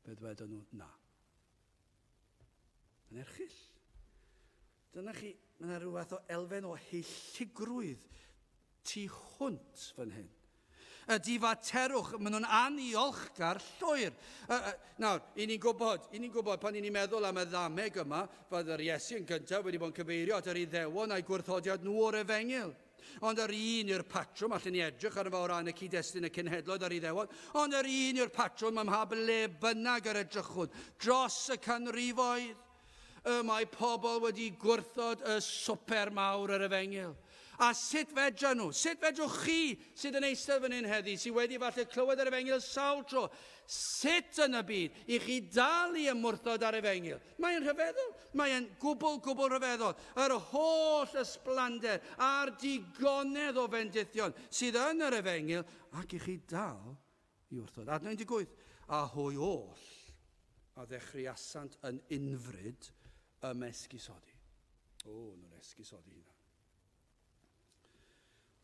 fe ddwedon nhw na. Yn erchyll. Dyna chi, mae yna rhyw fath o elfen o heilligrwydd tu hwnt fan hyn. Y difaterwch, maen nhw'n aniolchgar llwyr. Nawr, i ni'n gwybod, i ni'n gwybod pan i ni'n meddwl am y ddameg yma, fod yr Iesu yn gyntaf wedi bod yn cyfeirio at yr Iddewon a'i gwrthodiad nhw o'r efengyl. Ond yr un yw'r patrwm, allen ni edrych arno fo o ran y cyd-destun y cenhedloedd a'r Iddewon, ond yr un yw'r patrwm ym mha ble bynnag yr edrychwn dros y canrifoedd. Y mae pobl wedi gwrthod y swper mawr yr efengyl. A sut fedra nhw? Sut fedrwch chi sydd yn eistedd fan hyn heddi, sydd wedi falle clywed yr efengyl sawl tro, sut yn y byd i chi dal i ymwrthod â'r efengyl? Mae'n rhyfeddol. Mae'n gwbl, gwbl rhyfeddol. Yr holl ysblander a'r digonedd o fendithion sydd yn yr efengyl ac i chi dal i wrthod. Adnod 18. A hwy oll a ddechreuasant yn unfryd ymesgusodi. O, nhw'n esgusodi hynna.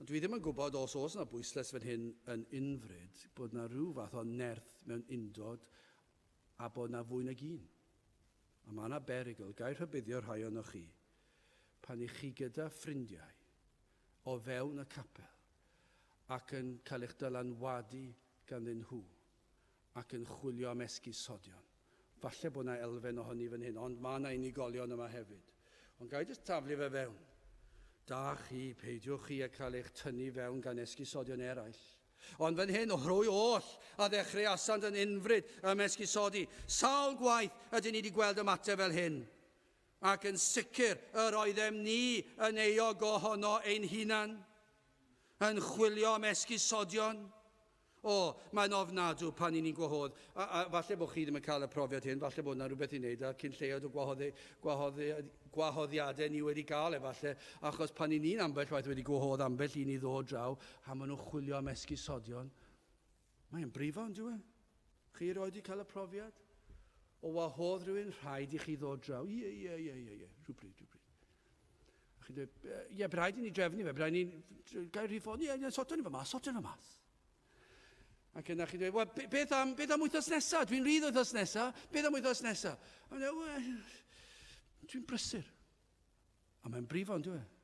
Ond dwi ddim yn gwybod os oes yna bwyslais fan hyn yn unfryd bod yna rhyw fath o nerth mewn undod a bod yna fwy nag un. A mae yna berygl, gai rhybuddio rhai ohonoch chi, pan i chi gyda ffrindiau o fewn y capel ac yn cael eich dylanwadu ganddyn nhw ac yn chwilio am esgusodion. Falle bod 'na elfen o hynny fan hyn, ond mae 'na unigolion yma hefyd. Ond ga i jyst taflu fe fewn? Da chi, peidiwch chi â cael eich tynnu fewn gan esgusodion eraill. Ond fan hyn, rhwy oll a ddechreuasant yn unfryd ym esgusodi. Sawl gwaith ydyn ni wedi gweld ymateb fel hyn? Ac yn sicr yr oeddem ni yn euog ohono ein hunan, yn chwilio am esgusodion. O, mae'n ofnadw pan i ni'n gwahodd, a, a falle bod chi ddim yn cael y profiad hyn, falle bod yna rhywbeth i wneud â cyn lleied o gwahoddi, gwahoddi, gwahoddiadau ni wedi gael efallai, achos pan i ni'n ambell waith wedi gwahodd ambell un i ddod draw, a maen nhw'n chwilio am esgusodion, mae'n brifo, yn dyw e? Chi erioed wedi cael y profiad? O wahodd rhywun, rhaid i chi ddod draw. Ie, ie, ie, ie, ie, rhywbryd, rhywbryd. A chi'n dweud, ie, bydd rhaid i ni drefnu fe, bydd rhaid i ni gael rhif ffôn, ie, ie, sortio ni fe mas, sortio ni fe mas. Ac yna chi'n dweud, wel, beth am, beth am wythnos nesaf? Dwi'n rhydd wythnos nesaf, beth am wythnos nesaf? A dweud, wel, dwi'n brysur. A mae'n brifo, yn dweud?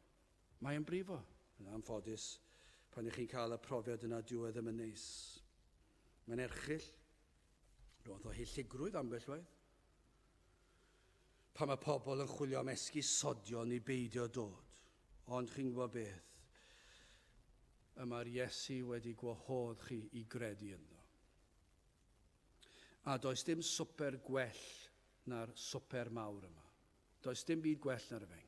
Mae'n brifo. Yn anffodus, pan ych chi'n cael y profiad yna, dyw e ddim yn neis. Mae'n erchyll. Roedd o hilligrwydd ambell waith. Pan mae pobl yn chwilio am esgusodion i beidio dod. Ond chi'n gwybod beth? Y mae'r Iesu wedi gwahodd chi i gredu ynddo. A does dim swper gwell na'r swper mawr yma. Does dim byd gwell na'r efengyl.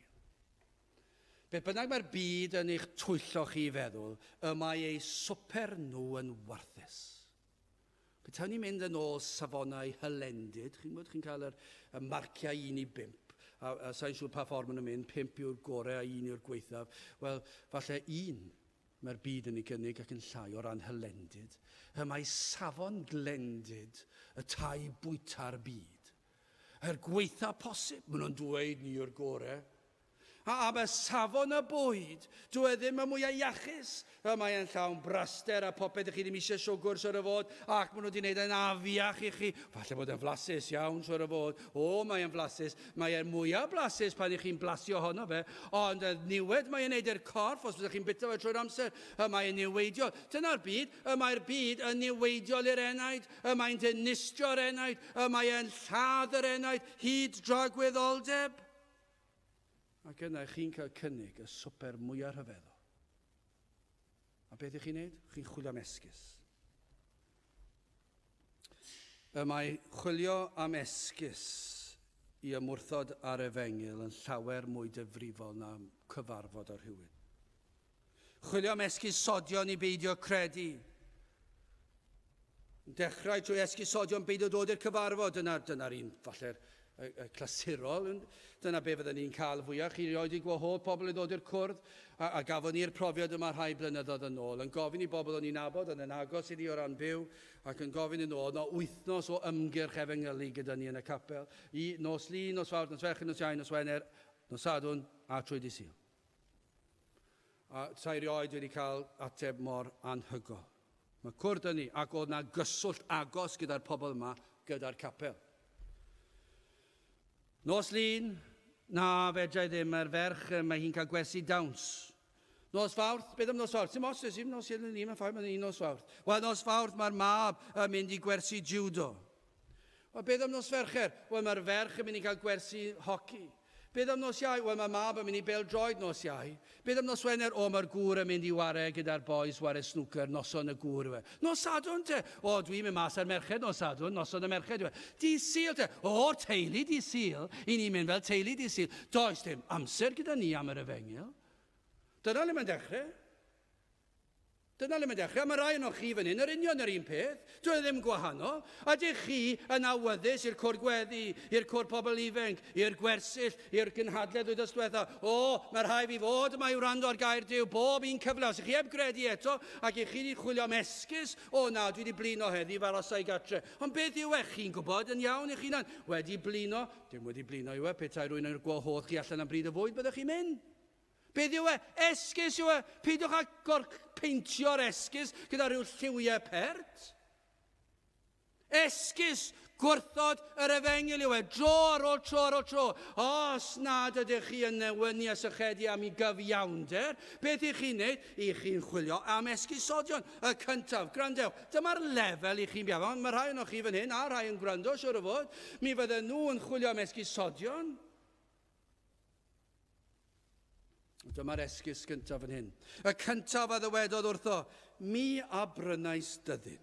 Beth bynnag mae'r byd yn eich twyllo chi i feddwl, y mae eu swper nhw yn warthus. Petawn ni'n mynd yn ôl safonau hylendid, chi'n gwybod, chi'n cael yr, y marciau 1 i 5, a, a sa'n siŵr pa ffordd maen nhw'n mynd, 5 yw'r gorau a 1 yw'r gwaethaf. Wel, falle 1 mae'r byd yn ei gynnig ac yn llai o ran hylendid. Y mae safon glendid y tai bwyta'r byd. Er gwaetha posib, maen nhw'n dweud ni yw'r gorau. A am y safon y bwyd, dyw e ddim y mwyaf iachus. Y mae e'n llawn braster a popeth ych chi ddim eisiau siwgr, siwr o fod, ac maen nhw wedi gwneud e'n afiach i chi. Falle bod e'n flasus iawn, siwr o fod. O, mae e'n flasus. Mae e'n mwyaf blasus pan ych chi'n blasu ohono fe, ond y niwed mae e'n neud i'r corff os byddwch chi'n bita fe trwy'r amser, y mae e'n niweidiol. Dyna'r byd, y mae'r byd yn niweidiol i'r enaid, y mae'n dinistrio'r enaid, y mae e'n lladd yr enaid hyd dragwyddoldeb. Ac yna chi'n cael cynnig y swper mwyaf rhyfeddol. A beth ych chi'n neud? Chi'n chwilio am esgus. Y mae chwilio am esgus i ymwrthod ar efengyl yn llawer mwy difrifol na cyfarfod â rhywun. Chwilio am esgusodion i beidio credu. Dechrau trwy esgusodion beidio dod i'r cyfarfod. Dyna'r dyna un, falle'r y, y clasurol. Dyna be fydden ni'n cael fwyaf. Chi rioed i gwahodd pobl i ddod i'r cwrdd. A, a gafon ni'r profiad yma rhai blynyddoedd yn ôl. Yn gofyn i bobl o'n i'n nabod, yn yn agos i ni o ran byw, ac yn gofyn yn ôl, no wythnos o ymgyrch efengylu gyda ni yn y capel. I nos Lun, nos Fawrth, nos Fercher, nos Iau, nos Wener, nos Sadwrn a trwy dy Sul. A sa i rioed wedi cael ateb mor anhygoel. Mae cwrdd â ni, ac oedd na gyswllt agos gyda'r pobl yma, gyda'r capel. Nos Lun, na, fedra i ddim, mae'r ferch, mae hi'n cael gwersi dawns. Nos Fawrth, beth am nos Fawrth? Dim ots, dim nos Lun, mae'n ffaith, mae'n un nos Fawrth. Wel, nos Fawrth mae'r mab yn mynd i gwersi judo. Wel, beth am nos Fercher? Wel, mae'r ferch yn mynd i gael gwersi hoci. Beth am nos Iau? Wel, mae mab yn mynd i bêl-droed nos Iau. Beth am nos Wener? O, mae'r gŵr yn mynd i ware gyda'r boys, ware snwcer, noson y gŵr yw e. Nos Sadwrn te? O, dwi'n mynd mas â'r merched nos Sadwrn, noson y merched yw e. Dydd Sul te? O, teulu dydd Sul. I ni'n mynd fel teulu dydd Sul. Does dim amser gyda ni am yr efengyl. Dyna le mae'n dechrau. Dyna le mae'n dechrau. Mae rai ohonoch chi fan hyn yr union yr un peth. Dyw e ddim gwahanol. Ydych chi yn awyddus i'r cwr gweddi, i'r cwr pobl ifanc, i'r gwersyll, i'r gynhadledd wythnos diwetha? O, mae rhai fi fod yma i wrando ar gair Duw bob un cyfle. Os ych chi heb gredu eto ac ych chi wedi chwilio am esgus, o na, dwi wedi blino heddi, fel os i gatre. Ond beth yw e? Chi'n gwybod yn iawn eich hunan. Wedi blino? Dim wedi blino yw e. Petai rhywun yn gwahodd chi allan am bryd o fwyd, byddech chi'n mynd. Beth yw e? Esgus yw e. Peidiwch â gorpeintio'r esgus gyda rhyw lliwiau pert. Esgus gwrthod yr efengyl yw e, dro ar ôl tro ar ôl tro. Os nad ydych chi yn newynu a sychedu am i gyfiawnder, beth ych chi'n neud? I chi'n chwilio am esgusodion. Y cyntaf, gwrandewch, dyma'r lefel i chi'n biafo. Mae rhai ohonoch chi fan hyn, a rhai yn gwrando, siwr o fod. Mi fydden nhw yn chwilio am esgusodion. Dyma'r esgus gyntaf fan hyn. Y cyntaf a ddywedodd wrtho, mi a brynais dyddyn.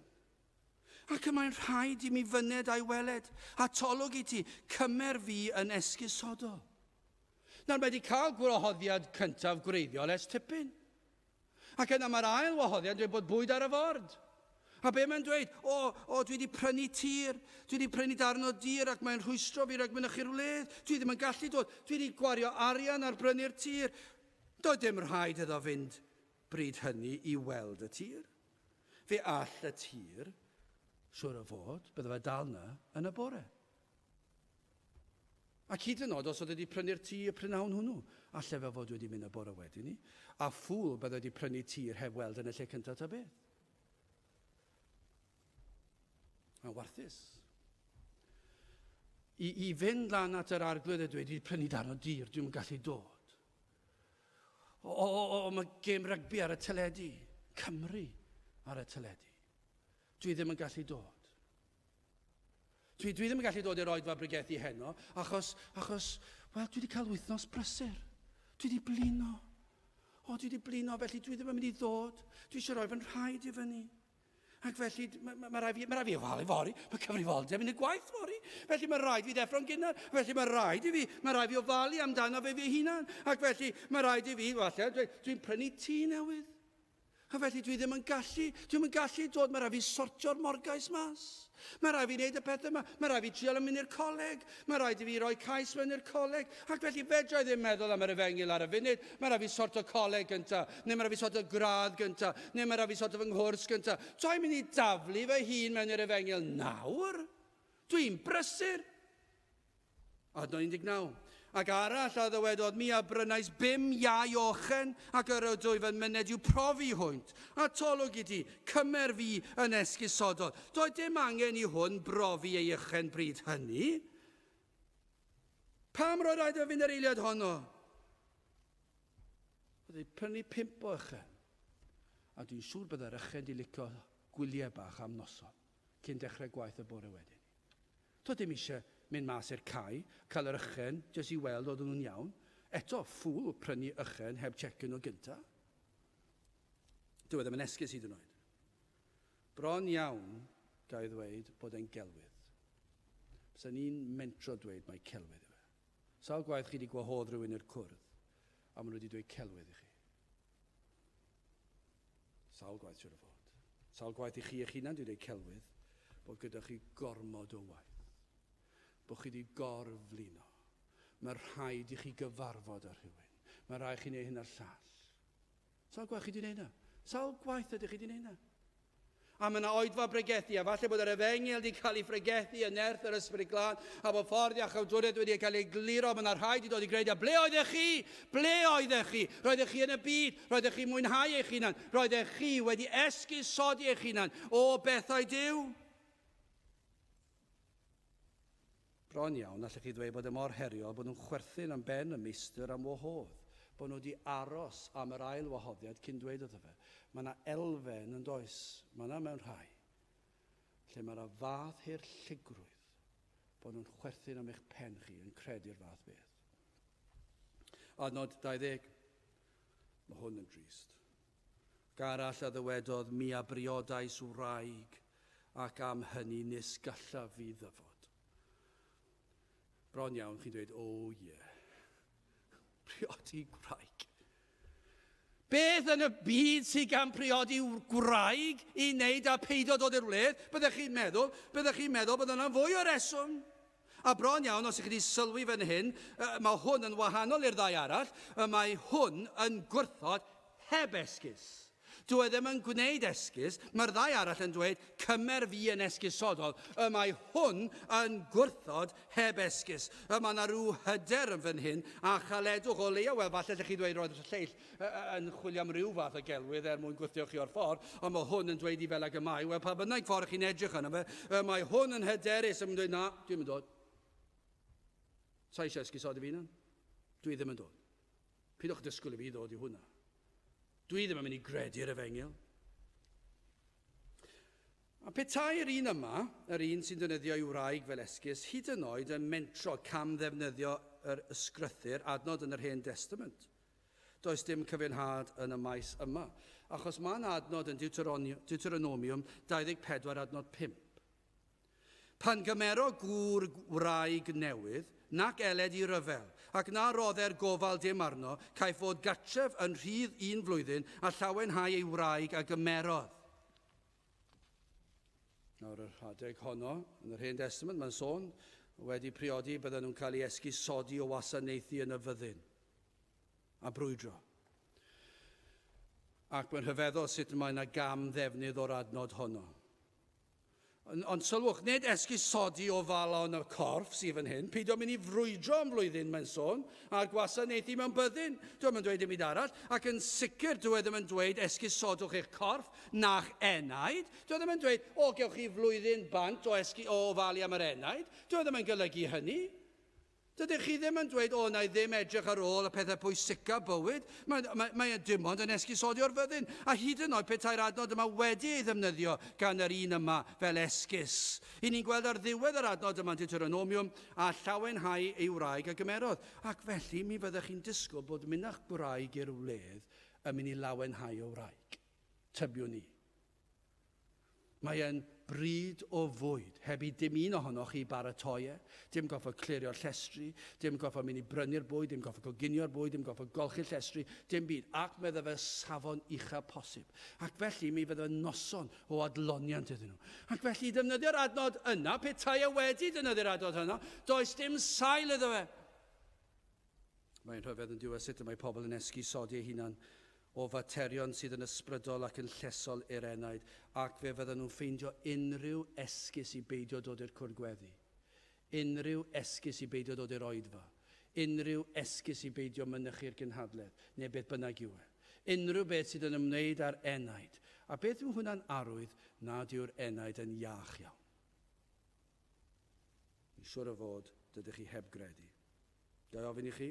Ac y mae'n rhaid i mi fyned a'i weled, atolwg i ti, cymer fi yn esgusodol. Nawr mae wedi cael gwahoddiad cyntaf gwreiddiol ers tipyn. Ac yna mae'r ail wahoddiad yn dweud bod bwyd ar y ford. A be mae'n dweud? O, o, dwi wedi prynu tir, dwi wedi prynu darn o dir ac mae'n rhwystro fi rhag mynychu'r wledd. Dwi ddim yn gallu dod. Dwi wedi gwario arian ar brynu'r tir. Doedd dim rhaid iddo fynd bryd hynny i weld y tir. Fe all y tir, siwr o fod, bydde fe dal yna yn y bore. Ac hyd yn oed os oedd wedi prynu'r tŷ y prynhawn hwnnw, alle fe fod wedi mynd y bore wedyn ni, a ffŵl bydde wedi prynu tir heb weld yn y lle cyntaf ta beth. Mae'n warthus. I, I fynd lan at yr arglwydd a dweud, dwi wedi prynu darn o dir, dwi'n gallu dod. O, o, o, o, mae gêm rygbi ar y teledu. Cymru ar y teledu. Dwi ddim yn gallu dod. Dwi, dwi ddim yn gallu dod i'r oedfa bregethu heno, achos, achos, wel, dwi wedi cael wythnos brysur. Dwi wedi blino. O, dwi wedi blino, felly dwi ddim yn mynd i ddod. Dwi eisiau rhoi fy nhraed i fyny. Ac felly, mae ma, ma rhaid fi, mae rhaid fi ofalu fory, mae cyfrifoldeb yn y gwaith fory. Felly mae rhaid fi ddeffro'n gynnar, felly mae rhaid i fi, mae rhaid fi ofalu amdano fe fi hunan. Ac felly mae rhaid i fi, falle, dwi'n dwi prynu tŷ newydd. A felly dwi ddim yn gallu, dwi'm yn gallu dod, mae rhaid fi sortio'r morgais mas. Mae rhaid fi wneud y pethau yma, mae rhaid fi trial yn mynd i'r coleg, mae rhaid i fi roi cais mewn i'r coleg. Ac felly fedra i ddim meddwl am yr efengyl ar y funud, mae rhaid fi sorto coleg gynta, neu mae rhaid fi sorto gradd gynta, neu mae rhaid fi sorto fy nghwrs gynta. Dwi'n mynd i daflu fy hun mewn i'r efengyl nawr. Dwi'n brysur. Adnod 19. Ac arall a ddywedodd, Mi a brynais bum iau o ochen, ac yr ydwyf yn myned i'w profi hwynt. Atolwg i ti, cymer fi yn esgusodol. Doedd dim angen i hwn brofi ei ychen bryd hynny. Pam roedd rhaid iddo fynd yr eiliad honno? Oedd wedi prynu pump o ychen. A dwi'n siŵr byddai'r ychen di licio gwyliau bach am noson, cyn dechrau gwaith y bore wedyn. Doedd dim eisiau mynd mas i'r cae, cael yr ychen, jyst i weld oedden nhw'n iawn. Eto, ffŵl prynu ychen heb checio nhw gynta. Dyw e ddim yn esgus hyd yn oed. Bron iawn, ga i ddweud, bod e'n gelwydd. Bysa ni'n mentro dweud mai celwydd yw e. Sawl gwaith chi wedi gwahodd rhywun i'r cwrdd a maen nhw wedi dweud celwydd i chi? Sawl gwaith siwr o fod. Sawl gwaith i chi eich hunan wedi dweud celwydd bod gyda chi gormod o waith. Bod chi wedi gorflino. Mae rhaid i chi gyfarfod â rhywun. Mae rhaid chi wneud hyn a'r llall. Sawl gwaith chi wedi wneud hynna? Sawl gwaith ydych chi wedi wneud hynna? A mae yna oedfa bregethu, a falle bod yr efengyl wedi cael ei phregethu yn nerth yr Ysbryd Glân, a bod ffordd iachawdwriaeth wedi cael ei gliro, mae yna rhaid i dod i gredu. A ble oeddech chi? Ble oeddech chi? Roeddech chi yn y byd, roeddech chi'n mwynhau eich hunan, roeddech chi wedi esgusodi eich hunan o bethau Duw. Bron iawn, allech chi ddweud bod e mor heriol bod nhw'n chwerthin am ben y meistr am wahodd, bod nhw wedi aros am yr ail wahoddiad cyn dweud wrtho fe. Mae yna elfen yn does, mae yna mewn rhai, lle mae yna fath haerllugrwydd bod nhw'n chwerthin am eich pen chi yn credu'r fath beth. Adnod 20. Mae hwn yn drist. Garall a ddywedodd, mi a briodais wraig ac am hynny nis gallaf fi ddyfod. Bron iawn chi'n dweud, o oh, ie, yeah. Priodi gwraig. Beth yn y byd sydd gan priodi gwraig i wneud â peidio dod i'r wledd? Byddech chi'n meddwl, byddech chi'n meddwl bod yna fwy o reswm. A bron iawn, os ych chi wedi sylwi fan hyn, mae hwn yn wahanol i'r ddau arall, mae hwn yn gwrthod heb esgus. Dyw e ddim yn gwneud esgus, mae'r ddau arall yn dweud, cymer fi yn esgusodol. Y mae hwn yn gwrthod heb esgus. Y mae yna rhyw hyder yn fan hyn, a chaledwch o leia, wel, falle lle chi dweud roedd y lleill yn chwilio am ryw fath o gelwydd er mwyn gwthio chi o'r ffordd, ond mae hwn yn dweud i fel ag y mae. Wel, pa bynnag ffordd chi'n edrych arno fe, y mae hwn yn hyderus yn dweud, na, dwi'n mynd dod. Sa eisiau esgusodi fi hunan. Dwi ddim yn dod. Pidwch disgwyl i fi ddod i hwnna. Dwi ddim yn mynd i gredu'r efengyl. A petai'r un yma, yr un sy'n defnyddio ei wraig fel esgus, hyd yn oed yn mentro cam ddefnyddio yr ysgrythur adnod yn yr Hen Destament. Does dim cyfiawnhad yn y maes yma, achos mae yna adnod yn Deuteronomium 24 adnod 5. Pan gymero gŵr wraig newydd, nac eled i ryfel, ac na rodder gofal dim arno, caiff fod gartref yn rhydd un flwyddyn, a llawenhau ei wraig a gymerodd. Nawr, yr adeg honno, yn yr Hen Testament, mae'n sôn, wedi priodi, bydden nhw'n cael ei esgusodi o wasanaethu yn y fyddin a brwydro. Ac mae'n rhyfeddol sut mae yna gam ddefnydd o'r adnod honno. Ond, ond sylwch, nid esgusodi o falon y corff sydd fan hyn. Peidio mynd i frwydro am flwyddyn, mae'n sôn, a'r gwasanaethu mewn byddin. Dwi yn dweud dim byd arall. Ac yn sicr, dwi e ddim yn dweud esgusodwch eich corff na'ch enaid. Dwi e ddim yn dweud, o, gewch chi flwyddyn bant o, esgu, o ofalu am yr enaid. Dwi e ddim yn golygu hynny. Dydych chi ddim yn dweud, o, na i ddim edrych ar ôl y pethau pwysica bywyd. Mae, mae, mae e dim ond yn esgusodi o'r fyddin. A hyd yn oed petai'r adnod yma wedi ei ddefnyddio gan yr un yma fel esgus. I ni'n gweld ar ddiwedd yr adnod yma yn Deuteronomium, a llawenhau ei wraig a gymerodd. Ac felly mi fyddech chi'n disgwyl bod mynd â'ch gwraig i'r wledd yn mynd i lawenhau y wraig. Tybiwn i. Mae e'n bryd o fwyd, heb i dim un ohonoch chi baratoi e, dim gorfod clirio'r llestri, dim gorfod mynd i brynu'r bwyd, dim gorfod coginio'r bwyd, dim gorfod golchi'r llestri, dim byd, ac medda fe safon ucha posib. Ac felly mi fydde noson o adloniant iddyn nhw. Ac felly defnyddio'r adnod yna, petai e wedi defnyddio'r adnod yna, does dim sail iddo fe. Mae'n rhyfedd yn diwedd sut y mae pobl yn esgusodi eu hunan o faterion sydd yn ysbrydol ac yn llesol i'r enaid, ac fe fyddan nhw'n ffeindio unrhyw esgus i beidio dod i'r cwrdd gweddi, unrhyw esgus i beidio dod i'r oedfa, unrhyw esgus i beidio mynychu'r gynhadledd, neu beth bynnag yw e. Unrhyw beth sydd yn ymwneud â'r enaid. A beth yw hwnna'n arwydd nad yw'r enaid yn iach iawn? Yn siŵr o fod, dydych chi heb gredu. Ga i ofyn i chi?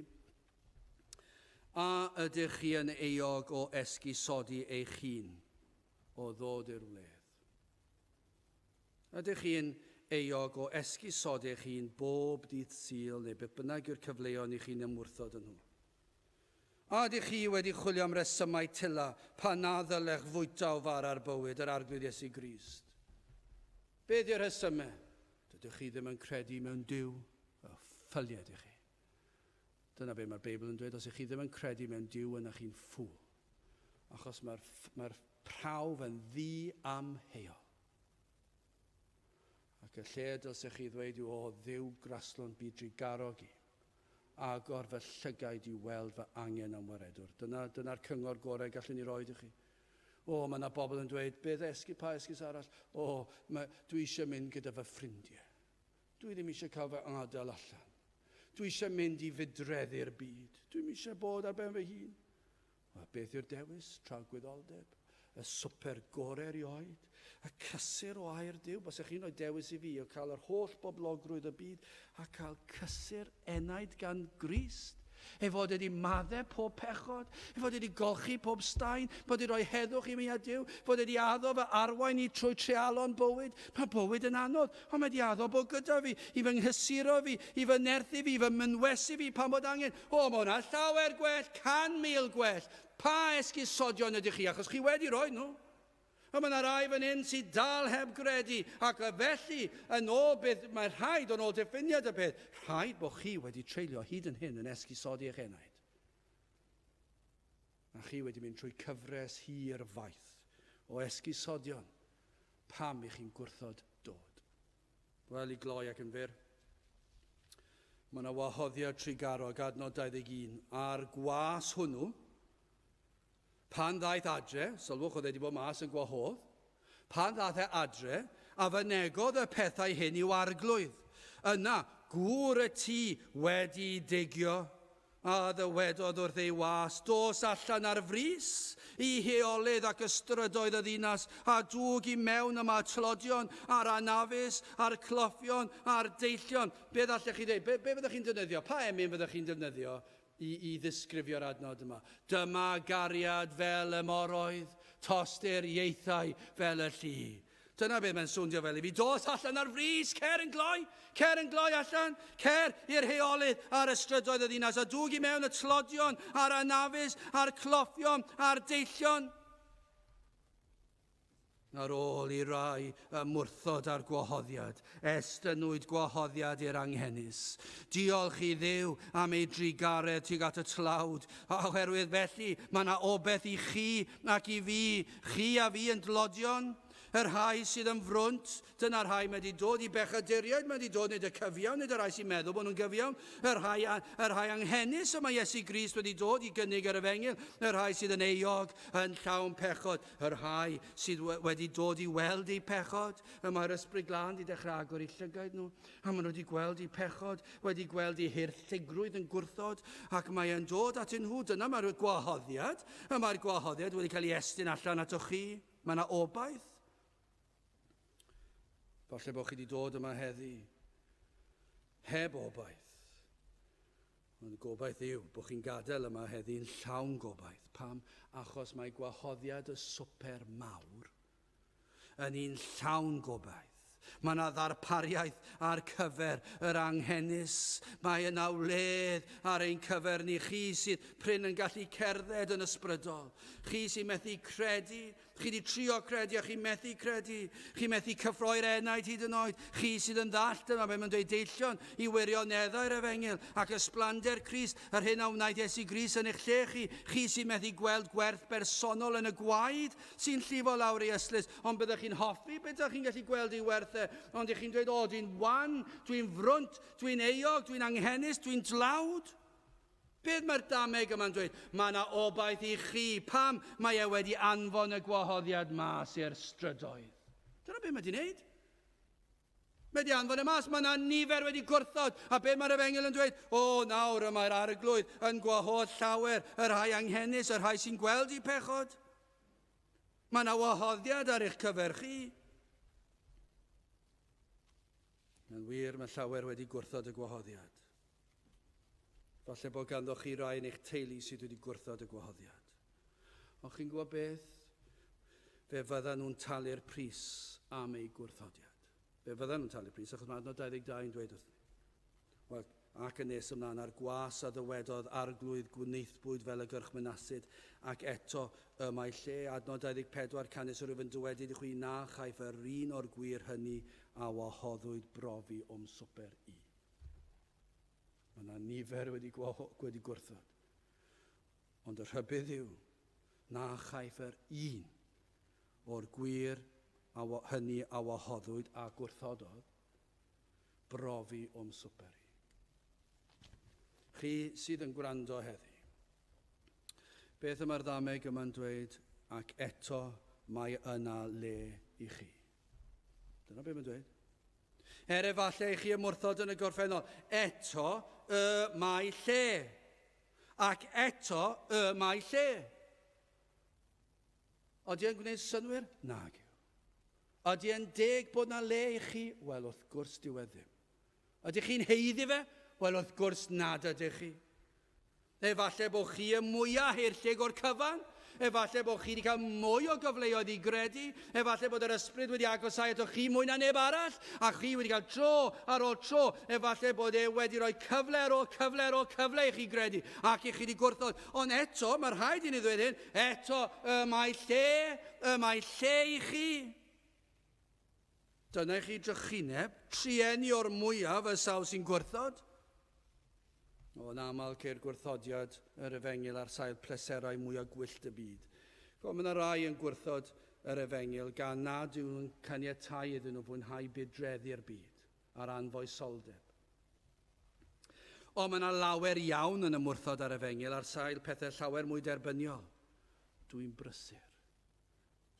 A ydych chi yn euog o esgusodi eich hun o ddod i'r wledd? Ydych chi'n euog o esgusodi eich hun bob dydd Sul neu beth bynnag yw'r cyfleon i chi'n ymwrthod yn nhw? A ydych chi wedi chwilio am resymau tila pan na ddylech fwyta o fara'r bywyd, yr Arglwydd Iesu Grist? Beth yw'r rhesymau? Dydych chi ddim yn credu mewn Duw, y ffyliad i chi. Dyna be mae'r Beibl yn dweud, os ych chi ddim yn credu mewn Duw, yna chi'n ffŵl. Achos mae'r mae prawf yn ddi-amheuol. Ac y lle dylsech chi ddweud yw, o Dduw graslon byd drugarog i. Agor fy llygaid i weld fy angen am waredwr. Dyna, dyna'r cyngor gorau gallwn ni roed i chi. O, mae yna bobl yn dweud, beth esgus, pa esgus arall? O, mae, dwi eisiau mynd gyda fy ffrindiau. Dwi ddim eisiau cael fy adael allan. Dwi eisiau mynd i fudreddu'r byd. Dwi'm eisiau bod ar ben fy hun. Wel, beth yw'r dewis? Tragwyddoldeb, y swper gore erioed, y cysur o air Duw. Basech chi'n rhoi dewis i fi o cael yr holl boblogrwydd y byd a cael cysur enaid gan Grist. Ei fod wedi maddau pob pechod, ei fod wedi golchi pob staen, bod wedi rhoi heddwch i mi a Duw, fod wedi addo fy arwain i trwy treialon bywyd. Mae bywyd yn anodd, ond mae wedi addo bod gyda fi, i fy nghysuro fi, i fy nerthu fi, i fy mynwesu fi pan bod angen. O, mae hwnna llawer gwell, 100,000 gwell. Pa esgusodion ydych chi? Achos chi wedi rhoi nhw. A mae yna rai fan hyn sydd dal heb gredu, ac felly, yn ôl beth mae rhaid, yn ôl diffiniad y peth, rhaid bod chi wedi treulio hyd yn hyn yn esgusodi eich enaid. A chi wedi mynd trwy cyfres hir faith o esgusodion pam i chi'n gwrthod dod. Wel, i gloi ac yn fyr, mae yna wahoddiad trugarog, adnod 21, a'r gwas hwnnw, pan ddaeth adre, sylwch oedd e wedi bod mas yn gwahodd, pan ddaeth e adre, a fynegodd y pethau hyn i'w arglwydd. Yna, gŵr y tŷ wedi digio, A ddywedodd wrth ei was, Dos allan ar frys i heolydd ac ystrydoedd y ddinas, a dwg i mewn yma y tlodion, a'r anafus, a'r cloffion, a'r deillion. Beth allech chi dweud? Be, be fyddech chi'n defnyddio? Pa emyn fyddech chi'n defnyddio i, i ddisgrifio'r adnod yma? Dyma gariad fel y moroedd, tostu'r ieithau fel y llu. Dyna beth mae'n swndio fel i fi. Dos allan ar frys, cer yn gloi, cer yn gloi allan, cer i'r heolydd a'r ystrydoedd y ddinas, a dwg i mewn y tlodion, a'r anafus, a'r cloffion, a'r deillion. Ar ôl i rai ymwrthod â'r gwahoddiad, estynwyd gwahoddiad i'r anghenus. Diolch i Dduw am ei drugaredd tuag at y tlawd, oherwydd felly mae yna obeith i chi ac i fi, chi a fi yn dlodion. Y rhai sydd yn frwnt, dyna'r rhai mae wedi dod i bechaduriaid, mae wedi dod nid y cyfiawn, nid y rhai sy'n meddwl bod nhw'n gyfiawn, y rhai, y rhai anghenus y mae Iesu Grist wedi dod i gynnig yr efengyl, y rhai sydd yn euog, yn llawn pechod, y rhai sydd wedi dod i weld eu pechod, y mae'r Ysbryd Glân wedi dechrau agor eu llygaid nhw, a maen nhw wedi gweld eu pechod, wedi gweld eu hirlligrwydd yn gwrthod, ac mae e'n dod atyn nhw. Dyna mae'r gwahoddiad, y mae'r gwahoddiad wedi cael ei estyn allan atoch chi. Mae yna obaith. Falle bod chi wedi dod yma heddi heb obaith. Ond gobaith yw bod chi'n gadael yma heddi'n llawn gobaith. Pam? Achos mae gwahoddiad y swper mawr yn un llawn gobaith. Mae yna ddarpariaeth ar cyfer yr anghenus. Mae yna wledd ar ein cyfer ni, chi sydd prin yn gallu cerdded yn ysbrydol. Chi sy'n methu credu, chi wedi trio credu a chi methu credu. Chi methu cyffroi'r enaid hyd yn oed. Chi sydd yn ddall, dyma be mae'n dweud deillion i wirioneddau'r efengyl ac ysblander Crist, yr hyn a wnaeth Iesu Grist yn eich lle chi. Chi sy'n methu gweld gwerth bersonol yn y gwaed sy'n llifo lawr ei ystlys, ond byddech chi'n hoffi pe dach chi'n gallu gweld ei werth e, ond ych chi'n dweud, o, dwi'n wan, dwi'n frwnt, dwi'n euog, dwi'n anghenus, dwi'n dlawd. Beth mae'r dameg yma'n dweud? Mae yna obaith i chi. Pam mae e wedi anfon y gwahoddiad mas i'r strydoedd? Dyna beth mae wedi wneud. Mae wedi anfon e mas, mae yna nifer wedi gwrthod. A be mae'r efengyl yn dweud? O, nawr y mae'r arglwydd yn gwahodd llawer, y rhai anghenus, y rhai sy'n gweld eu pechod. Mae yna wahoddiad ar eich cyfer chi. Yn wir, mae llawer wedi gwrthod y gwahoddiad. Falle bod ganddo chi rai yn eich teulu sydd wedi gwrthod y gwahoddiad. Ond chi'n gwybod beth? Fe fyddan nhw'n talu'r pris am eu gwrthodiad. Fe fyddan nhw'n talu'r pris, achos mae adnod 22 yn dweud wrth ni. Wel, ac yn nes ymlaen, a'r gwas a ddywedodd arglwydd gwnaethbwyd fel y gyrchmynasid, ac eto y mae lle, adnod 24, canys yr wyf yn dywedyd i chwi na chaiff yr un o'r gwir hynny a wahoddwyd brofi o'm swper i. Mae yna nifer wedi, wedi gwrthod. Ond y rhybudd yw na chaiff yr un o'r gwir a hynny a wahoddwyd a gwrthododd brofi o'm swper i. Chi sydd yn gwrando heddi. Beth y mae'r ddameg yma'n dweud ac eto mae yna le i chi. Dyna beth mae'n dweud. Er efallai i chi ymwrthod yn y gorffennol, eto y mae lle. Ac eto y mae lle. Ydy e'n gwneud synnwyr? Nag yw. Ydy e'n deg bod na le i chi? Wel, wrth gwrs dyw e ddim. Ydych chi'n haeddu fe? Wel, wrth gwrs nad ydych chi. Efallai bod chi y mwyaf haerllug o'r cyfan. Efallai bod chi wedi cael mwy o gyfleoedd i gredu. Efallai bod yr ysbryd wedi agosáu ato chi mwy na neb arall, a chi wedi cael tro ar ôl tro. Efallai bod e wedi rhoi cyfle ar ôl cyfle ar ôl cyfle i chi gredu, ac i chi wedi gwrthod. Ond eto, mae rhaid i ni ddweud hyn, eto y mae lle, y mae lle i chi. Dyna i chi drychineb, trueni o'r mwyaf y sawl sy'n gwrthod. O, yn aml ceir gwrthodiad yr efengyl ar sail pleserau mwyaf gwyllt y byd. Go, mae yna rai yn gwrthod yr efengyl gan nad yw'n caniatáu iddyn nhw fwynhau budreddi'r byd a'r anfoesoldeb. Ond mae yna lawer iawn yn ymwrthod â'r efengyl ar sail pethau llawer mwy derbyniol. Dwi'n brysur.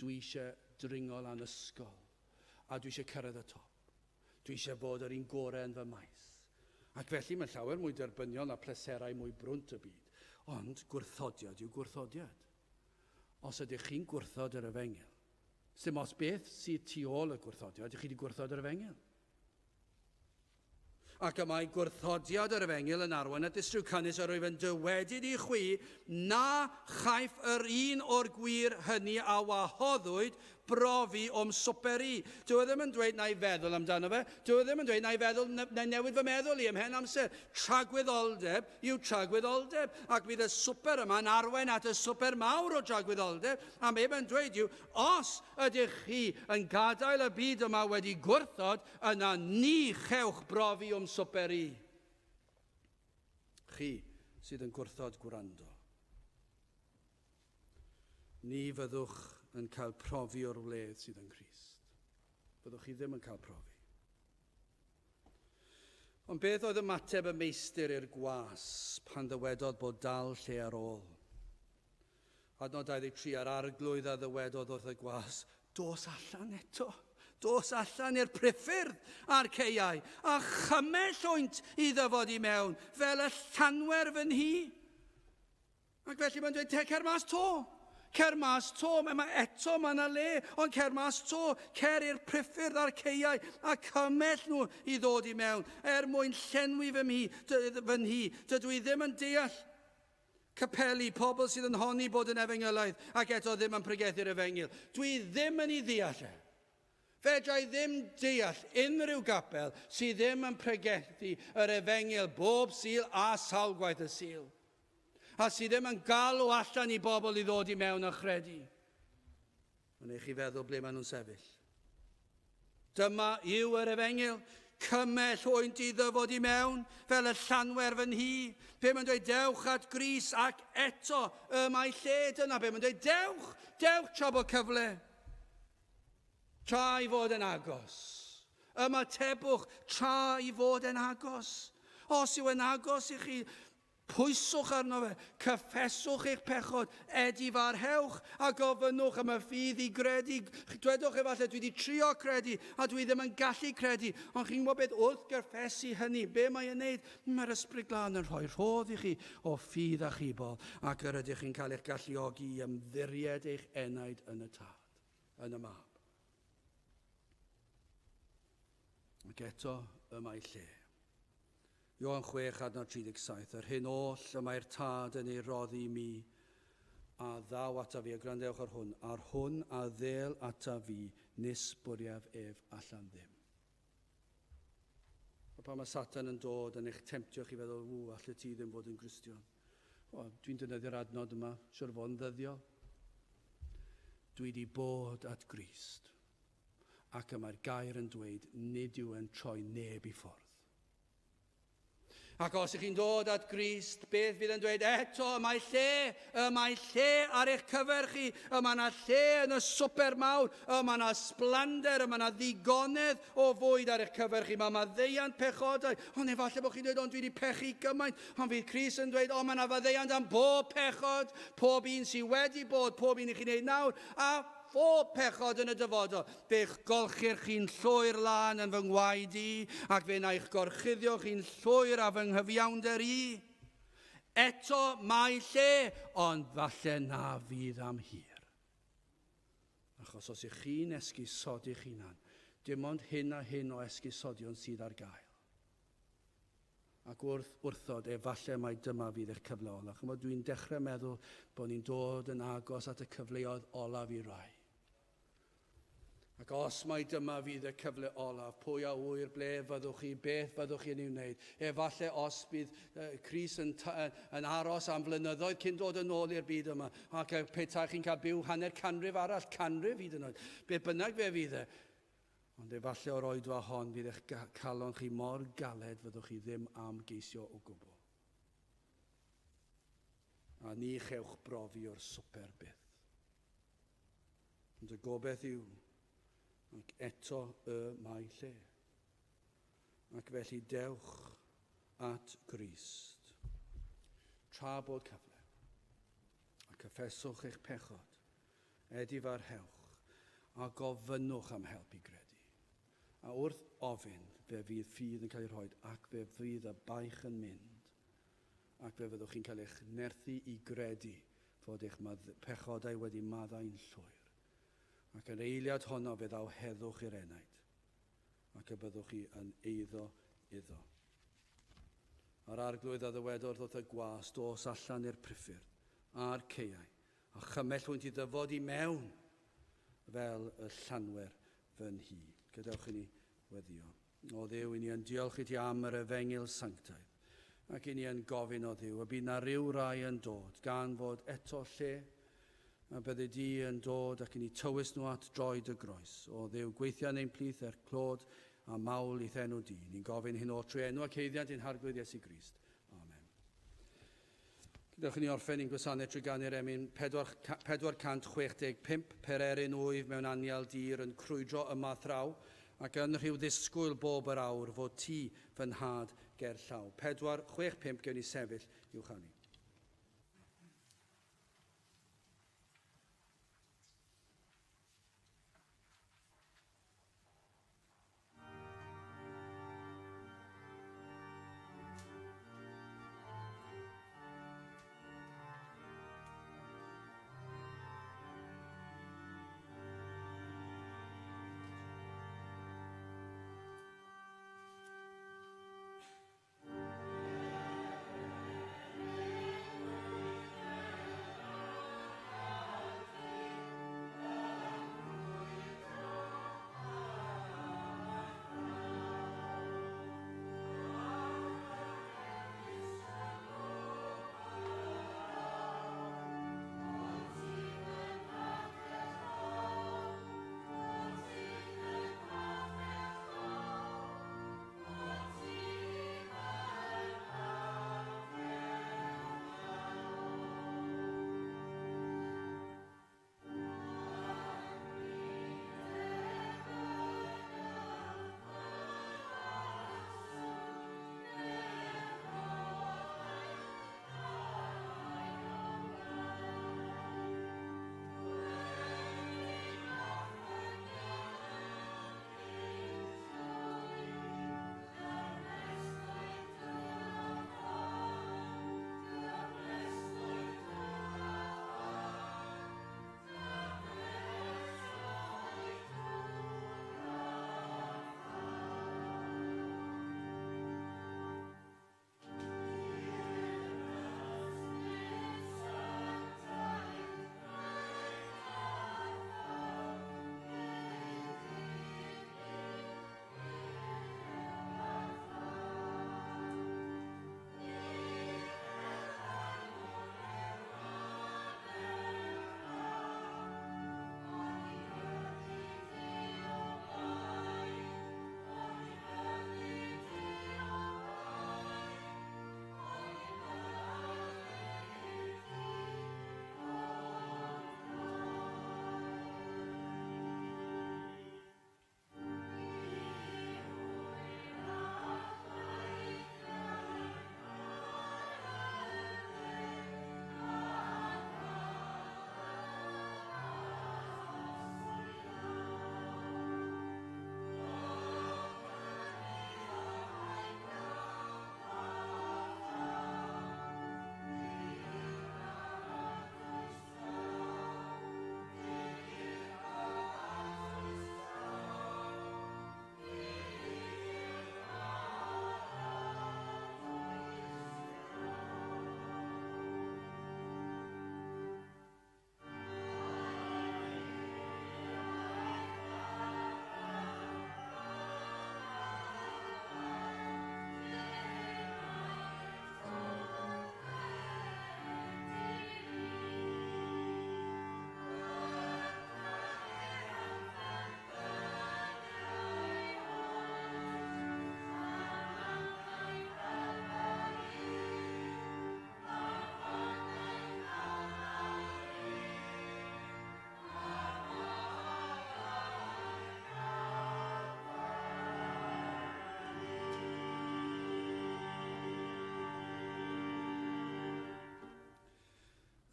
Dwi eisiau dringo lan ysgol, a dwi eisiau cyrraedd y top. Dwi eisiau bod yr un gorau yn fy maes. Ac felly mae'n llawer mwy derbyniol na pleserau mwy brwnt y byd. Ond gwrthodiad yw gwrthodiad. Os ydych chi'n gwrthod yr efengyl, sdim ots beth sydd tu ôl y gwrthodiad, ydych chi wedi gwrthod yr efengyl. Ac y mae gwrthodiad yr efengyl yn arwain at distryw canys yr wyf yn dywedyd i chwi na chaiff yr un o'r gwir hynny a wahoddwyd brofi o'm swper i. Dyw e ddim yn dweud na i feddwl amdano fe. Dyw e ddim yn dweud na i feddwl, na i newid fy meddwl i ymhen amser. Tragwyddoldeb yw tragwyddoldeb, ac bydd y swper yma'n arwain at y swper mawr o dragwyddoldeb, a be mae'n dweud yw, os ydych chi yn gadael y byd yma wedi gwrthod, Yna ni chewch brofi o'm swper i. Chi sydd yn gwrthod gwrando. Ni fyddwch yn cael profi o'r wledd sydd yng Nghrist. Fyddwch chi ddim yn cael profi. Ond beth oedd ymateb y meistr i'r gwas pan ddywedodd bod dal lle ar ôl? Adnod 23, a'r arglwydd a ddywedodd wrth y gwas, dos allan eto, dos allan i'r priffyrdd a'r ceiau, a chymell hwynt i ddyfod i mewn, fel y llanwer fy nhi. Ac felly mae'n dweud, cer mas to. Cer mas to, mae, mae eto mae yna le, ond cer mas to, cer i'r priffyrdd a'r ceiau a cymell nhw i ddod i mewn, er mwyn llenwi fy mhi, fy nhi. Dydw i ddim yn deall capeli, pobl sydd yn honni bod yn efengylaidd ac eto ddim yn pregethu'r efengyl. Dwi ddim yn ei ddeall e. Fedra i ddim deall unrhyw gapel sydd ddim yn pregethu yr efengyl bob Sul a sawl gwaith y Sul, a sydd ddim yn galw allan i bobl i ddod i mewn a chredu. Mae'n eich chi feddwl ble maen nhw'n sefyll. Dyma yw yr efengyl, cymell hwynt i ddyfod i mewn, fel y llanwer fy nhi. Be mae'n dweud, dewch at Grist ac eto y mae lle. Dyna be mae'n dweud, dewch, dewch tra bod cyfle. Tra i fod yn agos. Ymatebwch tra i fod yn agos. Os yw yn agos i chi, pwyswch arno fe, cyffeswch eich pechod, edifarhewch a gofynnwch am y ffydd i gredu. Dwedwch efallai, dwi wedi trio credu a dwi ddim yn gallu credu, ond chi'n gwybod beth, wrth gyffesu hynny, be mae e'n neud? Mae'r Ysbryd Glân yn rhoi rhodd i chi o ffydd achubol ac yr ydych chi'n cael eich galluogi i ymddiried eich enaid yn y Tad. yn y Mab. Ac eto y mae lle. Ioan 6, adnod 37, yr hyn oll y mae'r Tad yn ei roddi i mi, a ddaw ata fi, a gwrandewch ar hwn, a'r hwn a ddêl ata fi, nis bwriaf ef allan ddim. A pan mae Satan yn dod yn eich temtio chi feddwl, ww, allet ti ddim fod yn Gristion. O, dwi'n defnyddio'r adnod yma, siwr fod yn ddyddiol. Dwi wedi bod at Grist, ac y mae'r gair yn dweud nid yw e'n troi neb i ffwrdd. Ac os ych chi'n dod at Grist, beth fydd yn dweud eto, y mae lle, y mae lle ar eich cyfer chi, y mae yna lle yn y swper mawr, y mae yna sblander, y mae yna ddigonedd o fwyd ar eich cyfer chi, mae maddeuant pechodau. Ond efallai bod chi'n dweud, ond dwi wedi pechu gymaint. Ond fydd Crist yn dweud, o, mae yna faddeuant am bob pechod, pob un sydd wedi bod, pob un i chi'n neud nawr, a phob pechod yn y dyfodol. Fe'ch golchir chi'n llwyr lân yn fy ngwaed i, ac fe wna i'ch gorchuddio chi'n llwyr â fy nghyfiawnder i. Eto mae lle, ond falle na fydd am hir. Achos os ych chi'n esgusodi'ch hunan, dim ond hyn a hyn o esgusodion sydd ar gael. Ac wrth wrthod, efallai mai dyma fydd eich cyfle olaf. Chimod, dwi'n dechrau meddwl bod ni'n dod yn agos at y cyfleoedd olaf i rai. Ac os mai dyma fydd y cyfle olaf, pwy a ŵyr ble fyddwch chi, beth fyddwch chi'n ei wneud? Efallai os bydd Crist yn, yn aros am flynyddoedd cyn dod yn ôl i'r byd yma, ac petai chi'n cael byw hanner canrif arall, canrif hyd yn oed, beth bynnag fe fydd e, Ond efallai o'r oedfa hon fydd eich calon chi mor galed fyddwch chi ddim am geisio o gwbl. A ni chewch brofi o'r swper byth. Ond y gobeith yw, ac eto y mae lle. Ac felly dewch at Grist. Tra bod cyfle, a cyffeswch eich pechod, Edifarhewch, a gofynnwch am help i gredu. A wrth ofyn, fe fydd ffydd yn cael ei rhoi, ac fe fydd y baich yn mynd, ac fe fyddwch chi'n cael eich nerthu i gredu fod eich pechodau wedi maddau'n llwyr. Ac yn eiliad honno fe ddaw heddwch i'r enaid, ac y byddwch chi yn eiddo iddo. A'r arglwydd a ddywedodd wrth y gwas, dos allan i'r priffyrdd a'r caeau, A chymell hwynt i ddyfod i mewn fel y llanwer fy nhi. Gadewch i ni weddio. O Dduw, i ni yn diolch i ti am yr efengyl sanctaidd, ac i ni yn gofyn o Dduw y bydd na ryw rai yn dod, gan fod eto lle, a byddi di yn dod ac i ni tywys nhw at droed y groes. O Dduw, gweithia yn ein plith er clod a mawl i'th enw di. Ni'n gofyn hyn oll trwy enw ac haeddiant ein Harglwydd Iesu Grist. Amen. Gadewch i ni orffen ein gwasanaeth trwy ganu'r emyn 465, Pererin wyf mewn anial dir yn crwydro yma thraw, ac yn rhyw ddisgwyl bob yr awr fod ti fy nhad ger llaw. 465, gewn ni sefyll i'w chanu.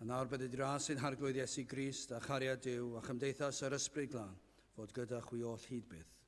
A nawr bydded ras ein Harglwydd Iesu Grist a chariad Duw a chymdeithas yr Ysbryd Glân fod gyda chwi oll hyd byth.